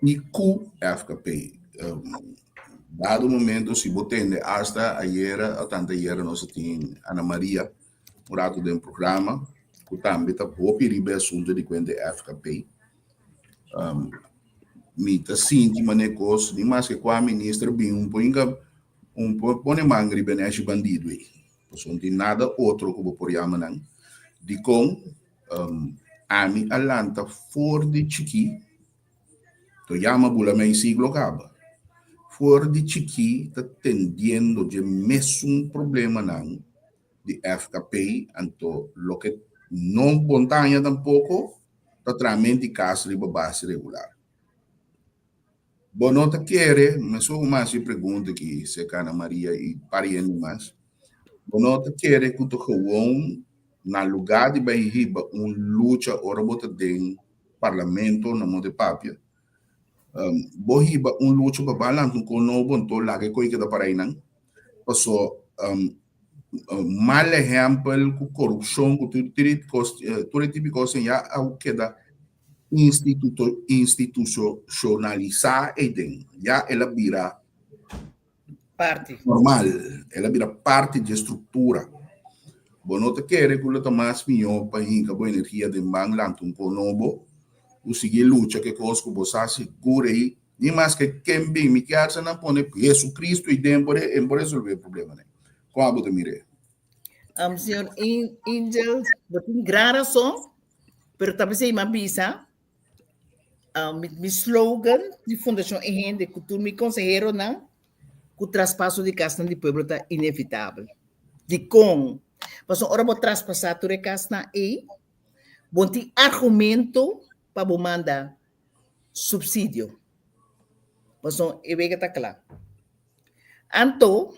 i ku FKP. Dado momento si bo tende asta ayera o tanto ayera nos a tin Ana Maria un rato den programa ku tambe ta hopi riba e asunto di kuenta e FKP. Mi ta sinti manera kos ni maske kua minister bin un por hinka un por pone man riba e neshi bandido ei. Pasobra no tin nada otro ku bo por yama nan. Dikon ami a lanta for di chikí, to yama bula mei siglo kaba, for di chikí ta tendiendo dje mesun problemanan di FKP, anto loke no bon ta haña tampoko ta traha menti kas riba base regular. Bo no ta kere, mesun ku mas e pregunta ki serka Ana Maria i pariente mas, bo no ta kere ku ta gewoon na lugá di bai hiba un lucha ora bo ta den parlamento na Monte Papia, bo hiba un lucha pa bai lanta un kon nobo anto laga e koi keda para einan? Paso mal ehèmpel ku korupshon ku tur tur e tipo di kos ya a keda instituto institucionalisá eiden. Ya el a bira Parti. normal, el a bira parti dje struktura. Bo no ta kere ku lo ta mas mihó pa hinka bo energia den ban lanta un kon nobo ku sigui lucha ku e kos ku bo sa sigur ei ni maske ken bin mi kier sa nan pone Jesucristo ei den por e por resolve e problemanan. Kon abo ta mir'é? Señor Angel, bo tin gran rason. Pero ta p'esei mi a bisa, mi, mi slogan di Fundashon E Hende ku tur mi konseheronan, ku traspaso di kasnan di pueblo ta inevitabel. Dikon? Pasobra ora bo traspasá tur e kasnan ei, bo tin argumento pa bo manda supsidio. Pasobra e wega ta kla. Anto,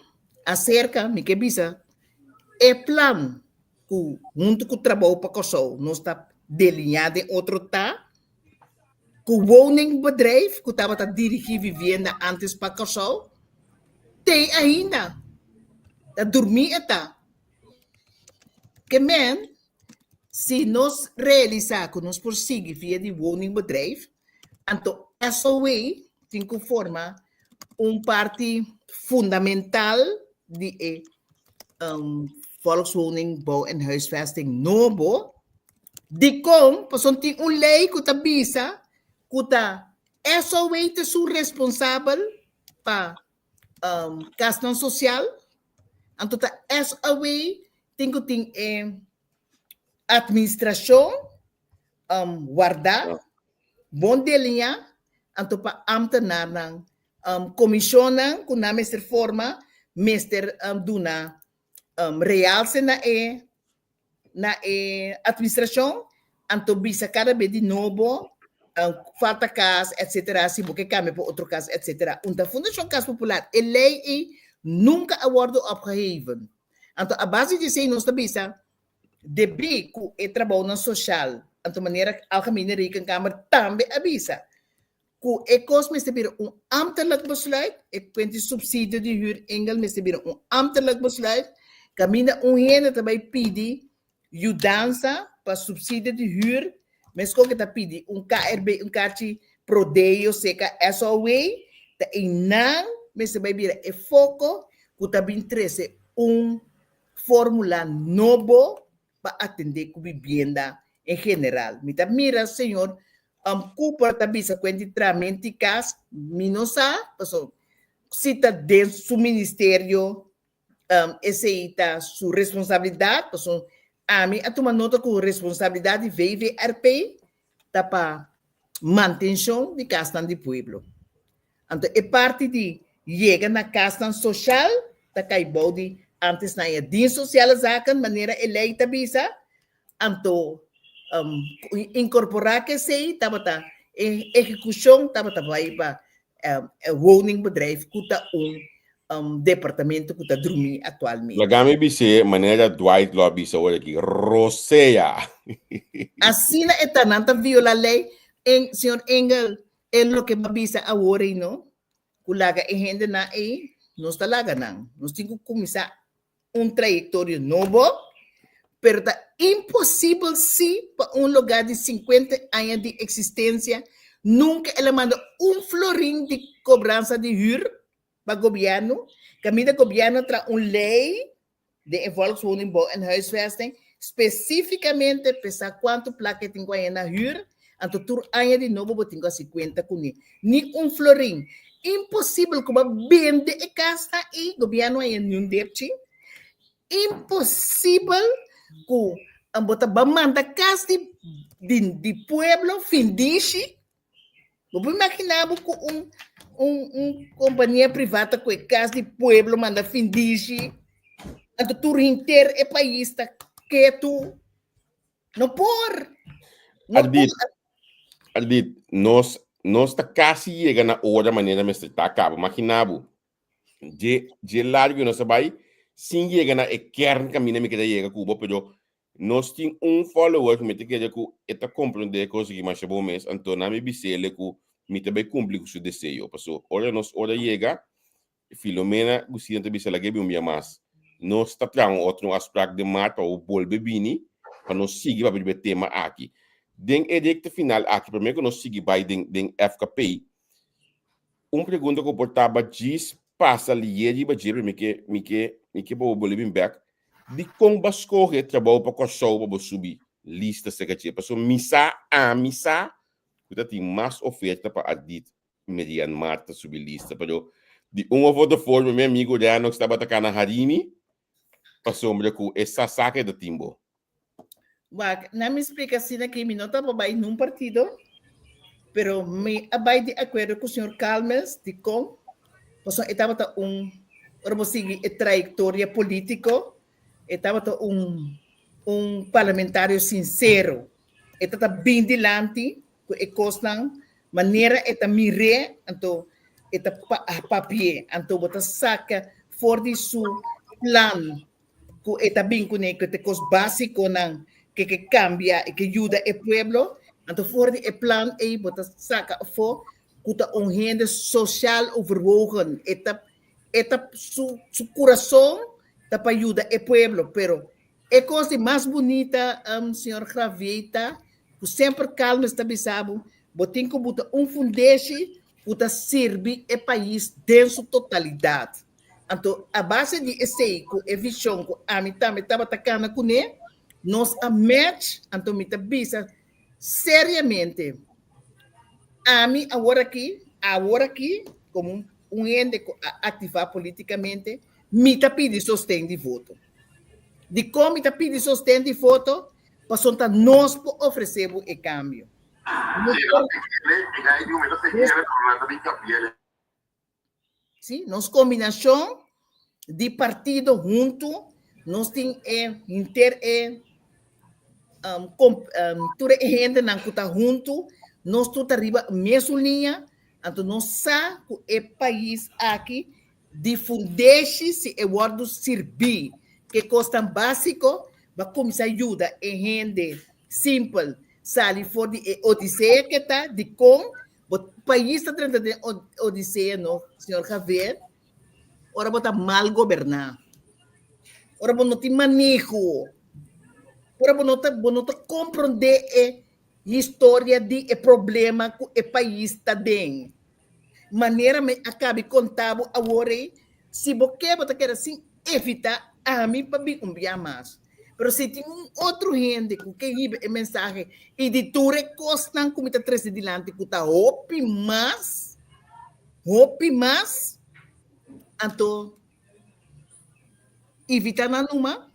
aserka mi ke bisa e plan ku huntu ku Trabou pa Kòrsou nos ta deliñá den otro ta ku woningbedrijf ku tabata dirigí vivienda ántes pa Kòrsou t'ei ainda, ta durmí e ta. Ke men si nos realisá ku nos por sigui via di woningbedrijf, anto SOW tin ku forma un parti fundamental di e volkswoningbouw en huisvesting nobo. Dikon? Pasobra tin un lei ku ta bisa ku ta SOW ta esun responsabel pa kasnan sosial, anto ta SOW tin ku tin e administrashon wardá, bon deliñá, anto pa ámtenarnan, komishonnan ku nan mester forma. mester duna realse na e na e administrashon, anto bisa kada be di nobo falta kas etsetera, si bo ke kambia pa otro kas etsetera. Un ta Fundashon Kas Popular e lei ei nunka a wòrdu opgeheven. Anto a base di esei nos ta bisa debí ku e trabounan soshal, anto manera Algemene Rekenkamer tambe a bisa ku e kos mester bira un ambtelijk besluit, e kuent di supsidio di hür Engel mester bira un ambtelijk besluit, kaminda un hende ta bai pidi yudansa pa supsidio di hür, meskos ku e ta pidi un KRB, un karchi Prodeo seka SOW, ta einan mester bai bira e foko ku ta bin trese un fórmula nobo pa atendé ku bibienda en general. Mi ta mira señor Cooper ta bisa ku enti tramenti kas, mi no sa, paso si ta den su ministerio esei ta su responsabilidat, paso ami a tuma nota ku responsabilidat di VVRP ta pa mantenshon di kasnan di pueblo. Anto e parti di yega na kasnan soshal ta kai bou di antes nan e Dienst Sociale Zaken manera e lei ta bisa, anto inkorporá ku esei tabata e ehekushon tabata bai pa e woningbedrijf ku ta un departamento ku ta drumí aktualmente. Laga mi bis'é manera Dwight lo a bisa ora aki, Rosea! Asina e ta, nan ta viola lei. En, señor Engel, E loke bo a bisa awor ei no, ku laga e hendenan ei, nos ta laga nan. Nos tin ku kuminsá un trayektorio nobo, pero ta imposibel sí pa un lugá di sinkuenta aña di eksistensia nunka el a manda un florin di kobransa di hür pa gobièrnu, kaminda gobièrnu a traha un lei den e Volkswoningbouw en Huisvesting spesífikamente pa sa kuantu plaka e tin ku haña na hür, anto tur aña di nobo bo tin ku hasi kuenta kuné. Ni un florin. Imposibel ku bo a bende e kasnan ei, gobièrnu haña niun depchi. Imposibel ku bo ta ban manda kas di di pueblo findishi. Bo por imaginá bo ku un un un kompania privá ta ku e kas di pueblo manda findishi, anto tur henter e pais ta ketu. No por. No Ardit, por. Ardit, nos nos ta kasi yega na ora manera mester ta kaba. Imaginá bo, dje dje largu nos a bai sin yega na e kern kaminda mi keda yega ku bo, pero Nos tin un follower ku mi ta kere ku e ta komprondé e kos aki masha bon mes, anto nan mi bis'ele ku mi ta bai kumpli ku su deseo. Paso ora nos ora yega, Filomena Gusina ta bisa lag'é bin un bia mas. Nos ta traha un otro afsprak den mart pa bo bolbe bini pa nos sigui papia riba e tema aki. Den e rekta final aki, promé ku nos sigui bai den den FKP, Un pregunta ku por taba djis pasa lié riba dje, pero mi ke mi ke mi ke pa bo bolbe bin bèk. Dikon bo a skohe trabou pa Kòrsou pa bo subi lista serka dje? Pasobra mi sa, ami sa ku ta tin mas oferta pa Ardit Merian Marta subi lista, pero di un of otro forma mi amigu Renox tabata kana harini pasobra ku e sa sa ke ta tin bo. Wak, na mi splika asina ki mi no tabata bai nun partido, pero mi a bai di akuerdo ku señor Calmes dikon, pasobra e tabata un, ora bo sigui e trayektoria politiko, e tabata un un parlamentario sinsero. E tabata bin dilanti ku e kosnan manera e ta mir'é, anto e ta papi'é, anto bo ta saka for di su plan ku e ta bin kuné ku ta kos básikonan ke ke kambia i ke yuda e pueblo, anto for di e plan ei bo ta saka afó ku ta un hende sosial overwogen, e ta e ta su su kurason ta pa yuda e pueblo, pero e kos di mas bunita señor Gravier ta ku semper Calmes ta bisa bo, bo tin ku buta un fundeshi ku ta sirbi e pais den su totalidat. Anto a base di esei ku e vishon ku ami tambe tabata kana kuné, nos a match, anto mi ta bisa seriamente, ami aworakí, aworakí, komo un hende ku a aktivá politikamente, mi ta pidi sosten di voto. Dikon mi ta pidi sosten di voto? Pasobra ta nos por ofresé bo e kambio. Sí, nos kombinashon di partido huntu, nos tin e henter e um, kom, um, tur e hendenan ku ta huntu, nos tur ta riba mesun liña, anto nos sa ku e pais aki di fundeshi si e wòrdu sirbí ku e kosnan básiko, ba kuminsá yuda e hende simpel sali for di e odisea ke ta, dikon bo pais ta drenta den odisea no, señor Javier, ora bo ta mal goberná, ora bo no tin maneho, ora bo no ta bo no ta komprondé e historia di e problema ku e pais ta den. Manera mi a kabi konta bo awor ei, si bo ke bo ta keda sin evitá ami pa bin un bia mas. Pero si tin un otro hende ku ke hiba e mensahe i di tur e kosnan ku mi ta trese dilanti ku ta hopi mas, hopi mas, anto evitá nan numa.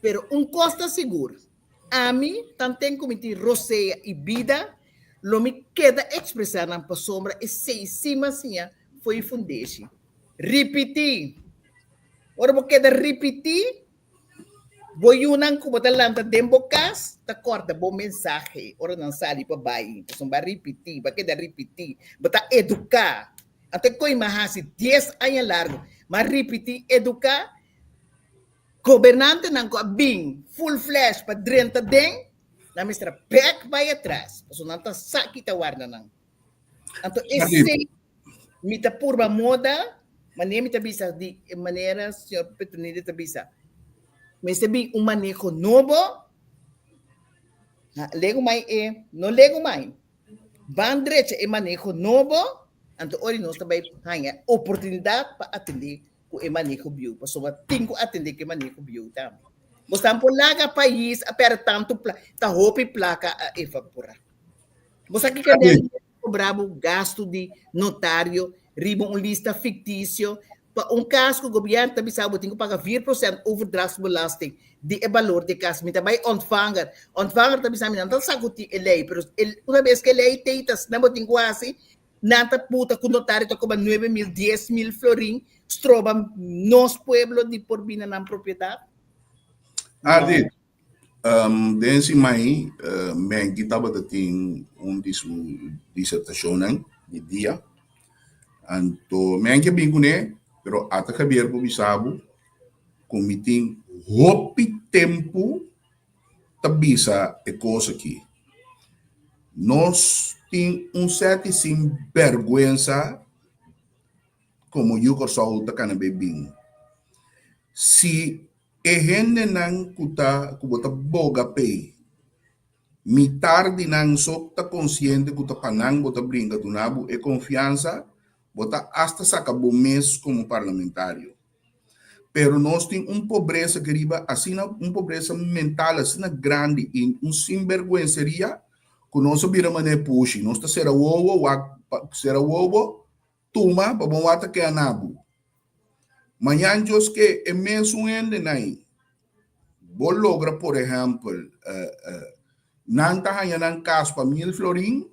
Pero un kos ta sigur, Ami, tanten ku mi tin rosea i bida, lo mi keda ekspresá nan pasobra esei si mi a siña fo'i fundeshi. Ripití! Ora bo keda ripití, bo yunan ku bo ta lanta den bo kas ta kòrda bo mensahe ora nan sali pa bai. Pasobra bo a ripití, bo a keda ripití, bo ta eduká. Anto e koi mi a hasi dies aña largu, mi a ripití, eduká. Gobernantenan ku a bin full flash pa drenta den, nan mester a bek bai atras, pasobra nan ta sa ki ta warda nan. Anto esei mi ta purba moda, manera mi ta bisa di manera señor Petronila ta bisa, mester bin un maneho nobo, legu mai e, no legu mai, ban drecha e maneho nobo, anto ora nos ta bai haña oportunidat pa atendé ku e maneho bieu, pasobra tin ku atendé ku e maneho bieu tambe. Bos tan por laga pais a pèrdè tantu plaka, ta hopi plaka a evaporá. Bo sa kiko den kobra bo gastu di notario riba un lista fiktisio pa un kas ku gobièrnu ta bisa bo tin ku paga vier prosènt overdrachtsbelasting di e balor di e kas. Mi ta bai ontvanger, ontvanger ta bisa mi nan ta sa ku tin e lei, pero una bes ku e lei t'ei ta asina bo tin ku hasi. Nan ta puta ku notario ta koba 9000, 10,000 florin stroba nos pueblo di por bina nan propiedat. Ardit, um, den si mai, uh, Menki tabata tin un di su disertashonnan di dia. Anto Menki a bin kuné, pero ata Javier por bisa bo ku mi tin hopi tempu ta bisa e kos aki. Nos tin un sèt di sinbèrgwensa komo yu Kòrsou ta kana bai bin. Si e hendenan ku ta ku bo ta boga p'ei, mitar di nan so ta konsiente ku ta pa nan bo ta bringa duna bo e konfiansa, bo ta asta saka bo mes komo parlamentario. Pero nos tin un pobresa aki riba asina, un pobresa mental asina grandi i un sinberguenseria ku nos a bira manera pushi. Nos ta sera wowo, wak, sera wowo, tuma pa bon wak ta keda na bo. Mañan Dios ke e mesun hendenan ei bo logra por ehèmpel nan ta haña nan kas pa mil florin,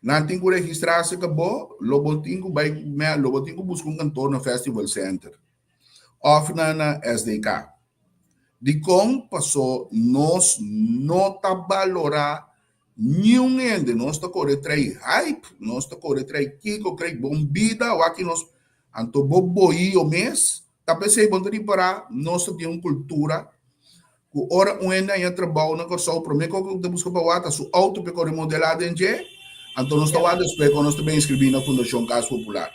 Nan tin ku registrá serka bo, lo bo tin ku bai lo bo tin ku buska un kantor na Festival Center òf na na SDK. Dikon? Pasó nos no ta balorá niun hende. Nos ta kore tra'i hype, nos ta kore tra'i kiko, kre bon bida, wak nos. Anto bo bohio mes ta p'esei bo ta ripará nos ta tin un kultura ku ora un hende haña trabou na Kòrsou promé kos ku ta buska pa wak ta su outo p'e kore modelá den dje, anto nos ta wak despues ku nos ta bin inskribí na Fundashon Kas Popular.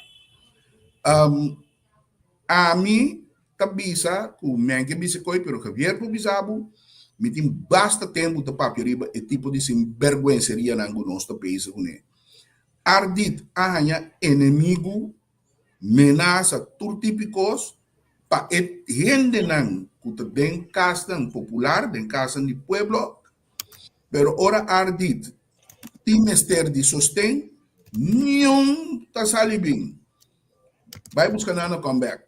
Ami ta bisa ku mi a ke bisa koi pero Javier por bisa bo mi tin basta tempu ta papia riba e tipo di sinberguenserianan ku nos ta bezig kuné. Ardit a haña enemigu menasa tur tipo di kos pa e hendenan ku ta den kasnan popular, den kasnan di pueblo, pero ora Ardit tin mester di sosten, niun ta sali bin. Bai buska nan na come back.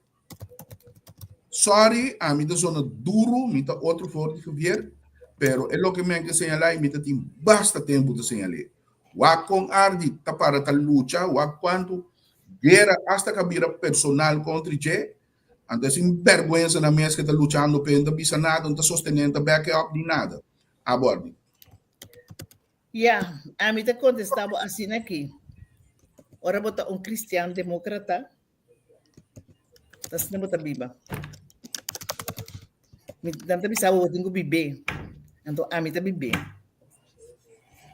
Sorry, ami ta zona duru, mi ta otro for di Javier, pero e loke mi a ke señalá i mi ta tin basta tempu ta señal'é. Wak kon Ardi ta para ta lucha, wak kuantu guera hasta ka bira personal kontra dje. Anto e sinbèrgwensa nan mes ke ta luchando p'e, no ta bisa nada, no ta sostené, no ta back e up ni nada. Abo Ardi. Ya, ami ta kontestá bo asina aki. Ora bo ta un kristian demokrata, ta asina bo ta biba. Mi, nan ta bisa bo, bo tin ku bib'é. Anto ami ta bib'é.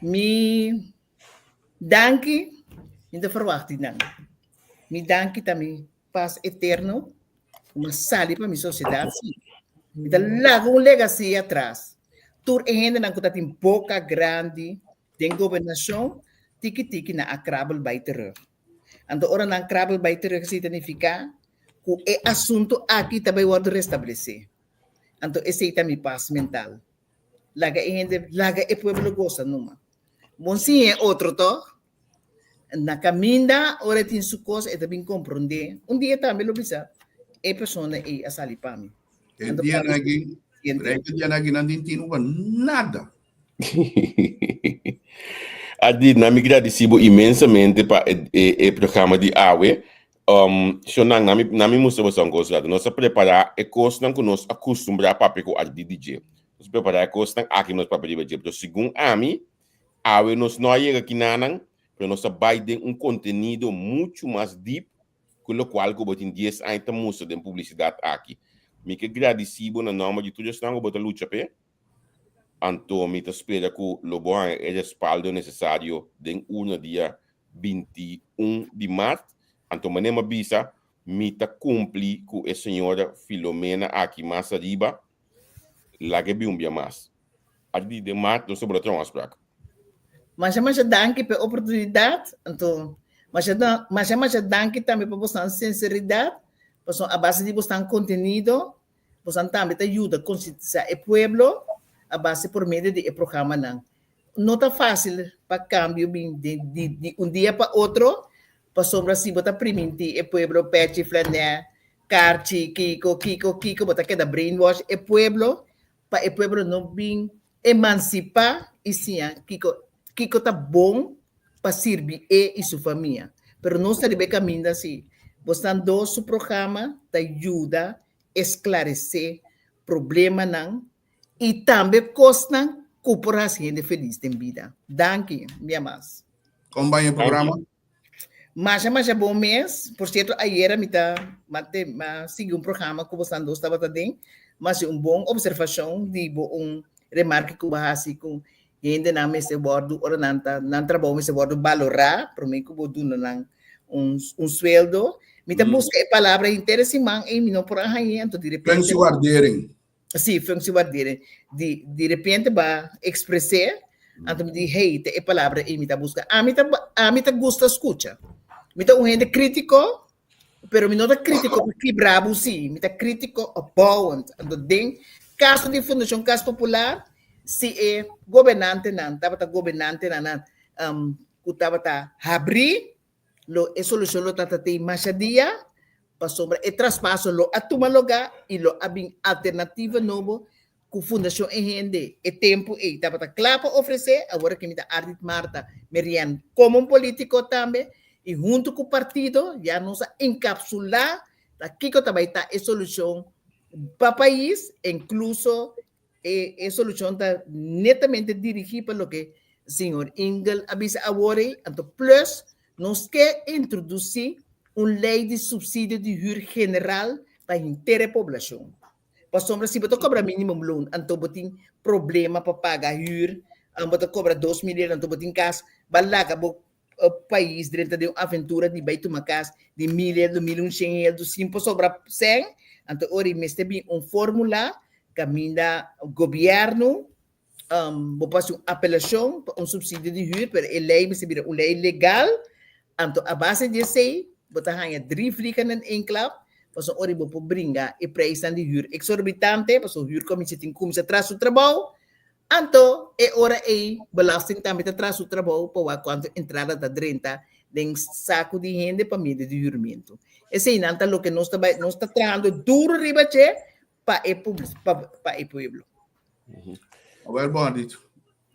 Mi danki, mi ta ferwagt di nan. Mi danki ta mi pas eterno ku mi a sali pa mi sosiedat si. Mi ta laga un legacy atras. Tur e hendenan ku ta tin boka grandi den gobernashon tiki tiki nan a krabel bai terug. Anto ora nan krabel bai terug esei ta nifiká ku e asuntu aki ta bai wòrdu restablesé. Anto esei ta mi pas mental. Laga e hende, laga e pueblo gosa numa. Bon siña e otro tòg. Na kaminda, ora e tin su kos, e ta bin komprondé. Un dia tambe lo bisa, E persona ei a sali pa mi. E dianan aki, e dianan aki nan tin tinu pa nada. Adi, na mi gradisí bo inmensamente pa e, e, e programa di awe. Um, shonang, na mi, na mi mustra boso un kos rato. Nos a prepará e kosnan ku nos a kustumbrá papia ku Adi di dje. Nos a prepará e kosnan aki nos papia riba dje. Pero segun ami, Awe nos no a yega kinanan, pero nos a bai den un kontenido muchu mas dip ku lokual ku bo tin dies aña ta mustra den publisidat aki. Mi ke gradisí bo na nòmber di tur esnan ku bo ta lucha p'e, anto mi ta spera ku lo bo haña e respaldo nesesario den urna dia 21 di mart. Anto manera mi a bisa, mi ta kumpli ku e señora Filomena aki mas ariba, laga e bin un bia mas. Adi den maart nos ta bula traha un afspraak. Masha masha danki pa e oportunidat. Anto masha masha masha danki tambe pa bosnan sinseridat, pasobra a base di bosnan kontenido bosnan tambe ta yuda konsientisá e pueblo a base por medio di e programanan. No ta fásil pa kambio bin di di un dia pa otro, pasobra si bo ta primintí e pueblo pechi flanè, karchi, kiko, kiko, kiko, bo ta keda brainwash e pueblo pa e pueblo no bin emansipá i siña kiko kiko ta bon pa sirbi e i su famia. Pero nos ta riba e kaminda si. Bosnan dos su programa ta yuda esklaresé problemanan i tambe kosnan ku por hasi hende felis den bida. Danki, bia mas. Kon bai e programa? Masha masha bon mes. Por cierto, ayera mi ta mate ma sigui un programa ku bosan dos tabata den, ma hasi un bon observacion di bo un remarke ku bo hasi ku hendenan mester wòrdu ora nan ta nan trabou mester wòrdu balorá promé ku bo duna nan un un sueldo. Mi ta buska e palabra henter e siman ei mi no por a hañ'é, anto di repente Functiewaardering. Sí, functiewaardering. Di, di repente ba expresé, anto mi di, hey, te e palabra ei mi ta busca. Ami ta, ami ta gusta scucha. Mi ta un hende crítico, pero mi no ta crítico pa kibra bo sí, mi ta crítico opbouwend. Anto den caso di Fundacion Cas Popular, si e gobernantenan tabata gobernantenan nan, um, cu tabata habrí, Lo e solucion lo tata tei masha dia, pasobra e traspaso lo a tuma loga y lo a bin alternativa nobo cu Fundacion E Hende e tempo ey tabata cla pa ofrece. Awor aki mi ta Ardit Martha Merian como un politico tambe y hunto cu partido ya nos a encapsula ta kico ta bay ta e solucion pa pais, incluso E e solucion ta netamente dirigi pa loke señor Ingel a bisa awor ei, anto plus nos ke introduci un ley di subsidio di huur general pa henter e poblacion. Pasobra si bo ta cobra minimumloon anto bo tin problema pa paga huur, bo ta cobra 2000 euro anto bo tin cas, ba laga bo pais drenta den un aventura di bai tuma cas di mil eldo, mil un shen eldo sin por sobra sen, anto ora mester bin un formula caminda gobierno um, bo por haci un apelacion pa un subsidio di huur, pero e ley mester bira un ley legal, anto a base di esey bo ta haya drie vliegen in één klap, pasobra ora bo por bringa e prijsnan di huur exorbitante, pasobra huurcommissie tin cuminsa traha su trabou, Anto e ora ei belasting tambe ta traha su trabou pa wak kuantu entrada ta drenta den saku di hende pa medio di hürmentu. Eseinan ta loke nos ta bai, nos ta trahando duru riba dje pa e pa pa e pueblo. Awel bon Adit.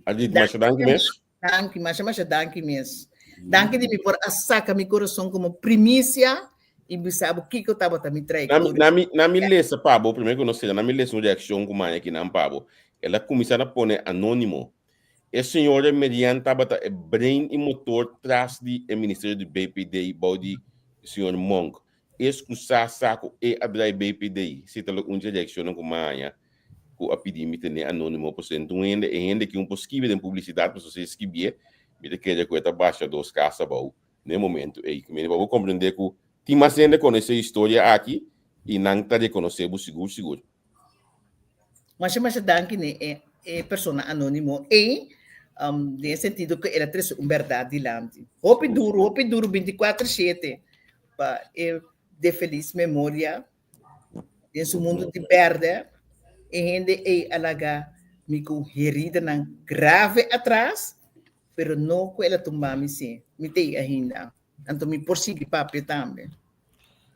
Adit, masha danki mes. Danki, masha masha danki mes. Danki di mi por a saka mi kurason komo primisia. i bisa bo kiko tabata mi trayektoria. Na mi, na mi lesa pa bo, primero ku nos sera, na mi lesa un reakshon ku maya kinan pa bo. El a kuminsá na pone anónimo. E señora Merian tabata e brain i motor tras di e ministerio di BPD bou di señor Monk. Es ku sa sa ku e a drai BPD. Si ta lo un dje reakshonnan ku maya ku a pidi mi tene anónimo pasobra un hende, e hende ki un por skibi den publisidat pasobra si e skibié mi ta kere ku e ta basha dos kas abou. Na e momento ei, ku mi pa bo komprendé ku tin mas hende konosé e historia aki i nan ta rekonosé bo sigur sigur. Masha masha danki n'e e e persona anónimo ei, den e sentido ku el a trese un bèrdat dilanti. Hopi duru, hopi duru bintikuater shete pa e de felis memoria den su mundu di bèrdè e hende ei a laga mi ku heridanan grave atras. Pero no ku el a tumba mi si. Mi t'ei ainda. Anto mi por sigui papia tambe.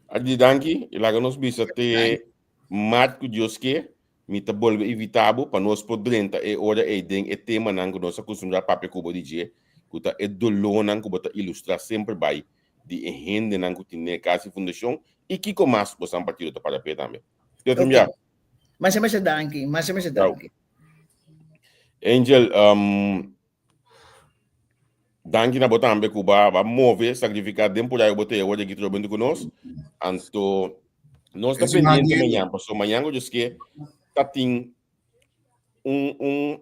Adi danki i laga nos bisa te mart ku Dios ke, mi ta bolbe invita bo pa nos por drenta e ora ei den e temanan ku nos a kustumbrá papia ku bo di dje, ku ta e dolónan ku bo ta ilustrá semper bai di e hendenan ku tin den e kas di fundashon i kiko mas bosan partido ta para p'e tambe. Te otro Ok. bia. Masha masha danki. Masha masha Chao. danki. Angel, um, danki na bo tambe ku ba, ba move, sacrificar den por ahí bo te awor aki trobe ku nos. Anto, nos ta Ese man pendiente di- mañana, paso mañana yo ske ta tin un, un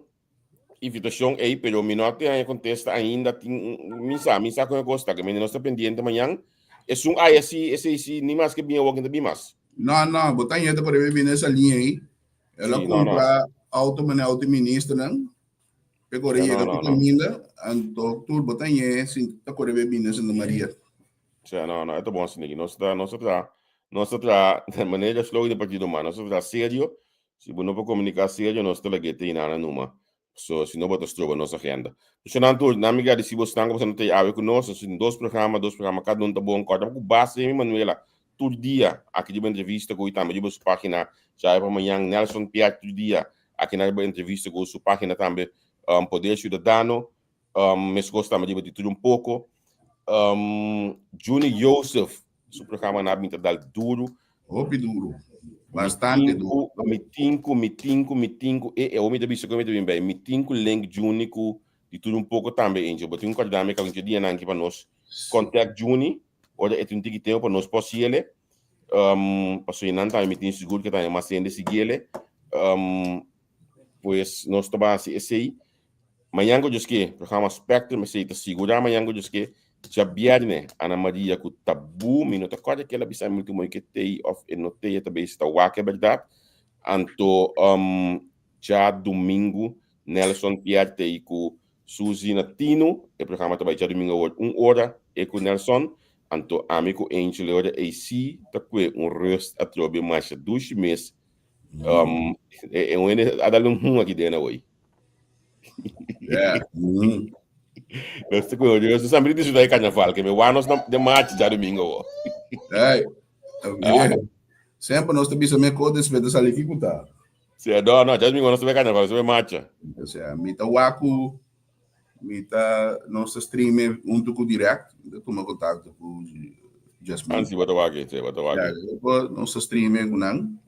invitación ei, pero mi no te haya contesta ainda, tin un- mi sa, mi sa con e costa, que mi nos ta pendiente mañana. Es un ay así, ese sí, ni más que bien o que mas. No, no, bo ta yendo por ahí viene esa línea ahí. El a Sí, no, no. kumpra auto mane auto ministernan. Pe kore No, yega no, tur no. kaminda, anto tur bo ta ñe sin ta kore be bini Santa Maria. Sea, no, no, e ta bon asina aki. Nos ta, nos ta traha, nos ta traha, manera di slogan di partido ma, nos ta traha serio. Si bo no por komuniká serio, nos ta lag'é te inana numa. So, si no bo ta stroba nos agenda. Personan tur, nan mi gradisí bosnan ku boso ta awe ku nos. Nos tin dos programa, dos programa kada un ta bon. Kòrda ku base mi Manuela tur dia aki riba entrevista ku i tambe riba su página Djawe pa Mañan. Nelson Piet tur dia aki na riba entrevista ku su página tambe um, Poder Ciudadano. Um, meskos tambe riba di tur un poko. Um, Juni Joseph su programa na bin ta dal duru. Hopi duru. Bastante duru. Mi tin ku, mi tin ku, mi tin ku, e, e, mi ta bisa ku mi ta bin bij. Mi tin ku link Juni ku di tur un poko tambe, Angel. Bo tin ku kòrda mi kalunche dianan aki pa nos contact Juni. Ora e tin un tiki tempu pa nos por siele. Um, pasobra nan tambe mi tin sigur ke tambe mas hende siguiele. Um, pues nos ta hasi esei. Mañan ku Dios ke, programa Spectrum, esei ta sigurá mañan ku Dios ke. Djabièrnè, Ana Maria ku Tabú, mi no ta kòrda ke el a bisa mi último ke tei òf e no tei, e ta bezig ta wak e bèrdat. Anto um, djadumingu Nelson Pierre tei ku Suzy na Tino, e programa ta bai djadumingu awor un ora, e ku Nelson. Anto ami ku Angel e ora ei sí ta kue un rust atrobe masha dushi mes. Um, e, e un hende a dal un hun aki den awor. Yeah. Mm. Nos ta kue, nos sempre disfruta de carnaval, que me wanos na de marcha djadumingu awor. Hey. Yeah. Semper nos ta bisa me ko después ta sali kiko ta. Sí, no, no, djadumingu nos ta bai carnaval, nos ta bai marcha. O sea, mi ta waku, mi ta, nos ta stream hunto ku direct, mi ta tuma kontakto ku Jasmine. Ah, sí, bo ta wak, sí, bo ta wak. Ja, nos ta stream ku nan.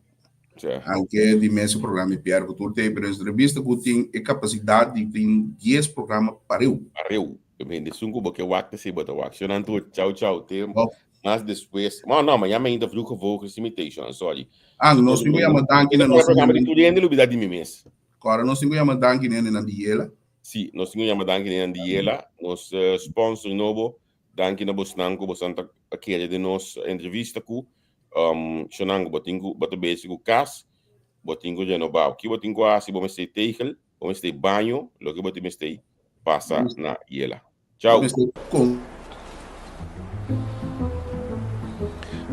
Sí. Aunque di mes programa di Pierre ku tur te, pero entrevista ku tin e kapasidat di tin 10 programa pareu. Pareu. Depende, esun ku bo ke wak te si bo ta wak. Shonan tur, chau chau, te Oh. mas despues. No, no, mañana mi ainda Vroege Vogels Imitation, sorry. Ah, nos tin ku yama danki na nos Programa di tur hende lubida di mi mes. Kora nos tin ku yama danki na nan di Yela. Sí, nos tin ku yama danki na nan di Yela, nos eh, sponsor nobo. Danki na bosnan ku bosan ta kere den nos entrevista ku um, shonan ku bo tin ku bo ta bezig ku kas, bo tin ku renobá. Ki bo tin ku hasi? Bo mester tegel, bo mester baño, loke bo tin mester pasa na Yela. Chao.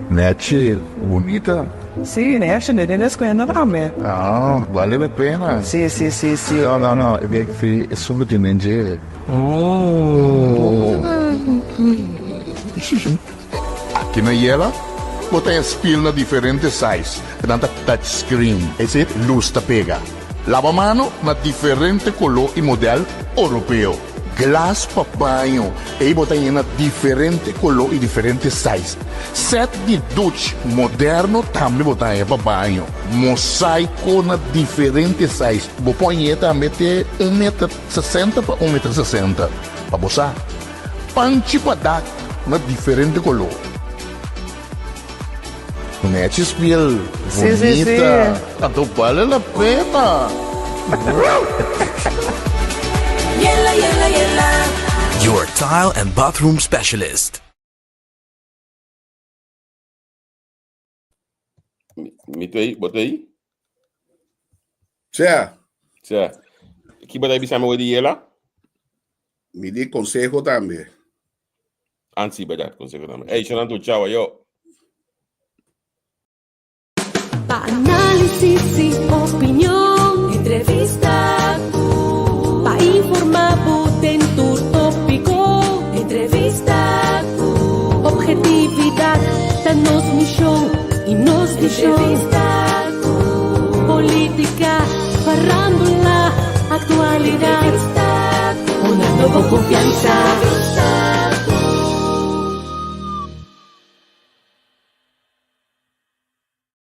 Nechi, bunita. Sí, nechi, ne den escuela tambe. Ah, vale la pena. Sí, sí, sí, sí. No, no, no, e bek fi esun ku tin den dje. Oh. Aki na Yela, bo ta haña spil na diferente size, nan ta touch screen, es decir, lus ta pega. Laba mano na diferente koló i modèl oropeo. Glas pa baño, ei bo ta yena diferente koló i diferente size. Sèt di duch moderno tambe bo ta haña pa baño. Mosaiko na diferente size. Bo por hañ'é tambe te un meter sesenta pa un meter sesenta, pa bo sa. Panchi pa dak na diferente koló. Nechi spiel Sí, sí, sí. bunita. Anto bale la pena. Yela, yela, yela. Your tile and bathroom specialist. Mi t'ei, bo t'ei? Sea. Sea. Ki bo ta bisa mi di yela? Mi di conseho tambe. Ansi, berdad, conseho tambe. Ey, Shonantu, chao, ayo. Pa análisis i opinion, entrevista ku. Pa informá bo den tur tópiko, entrevista ku. Objetividat ta nos mishon i nos vishon. Entrevista ku. Polítika, farándula, aktualidat. Entrevista ku. Una nobo konfiansa.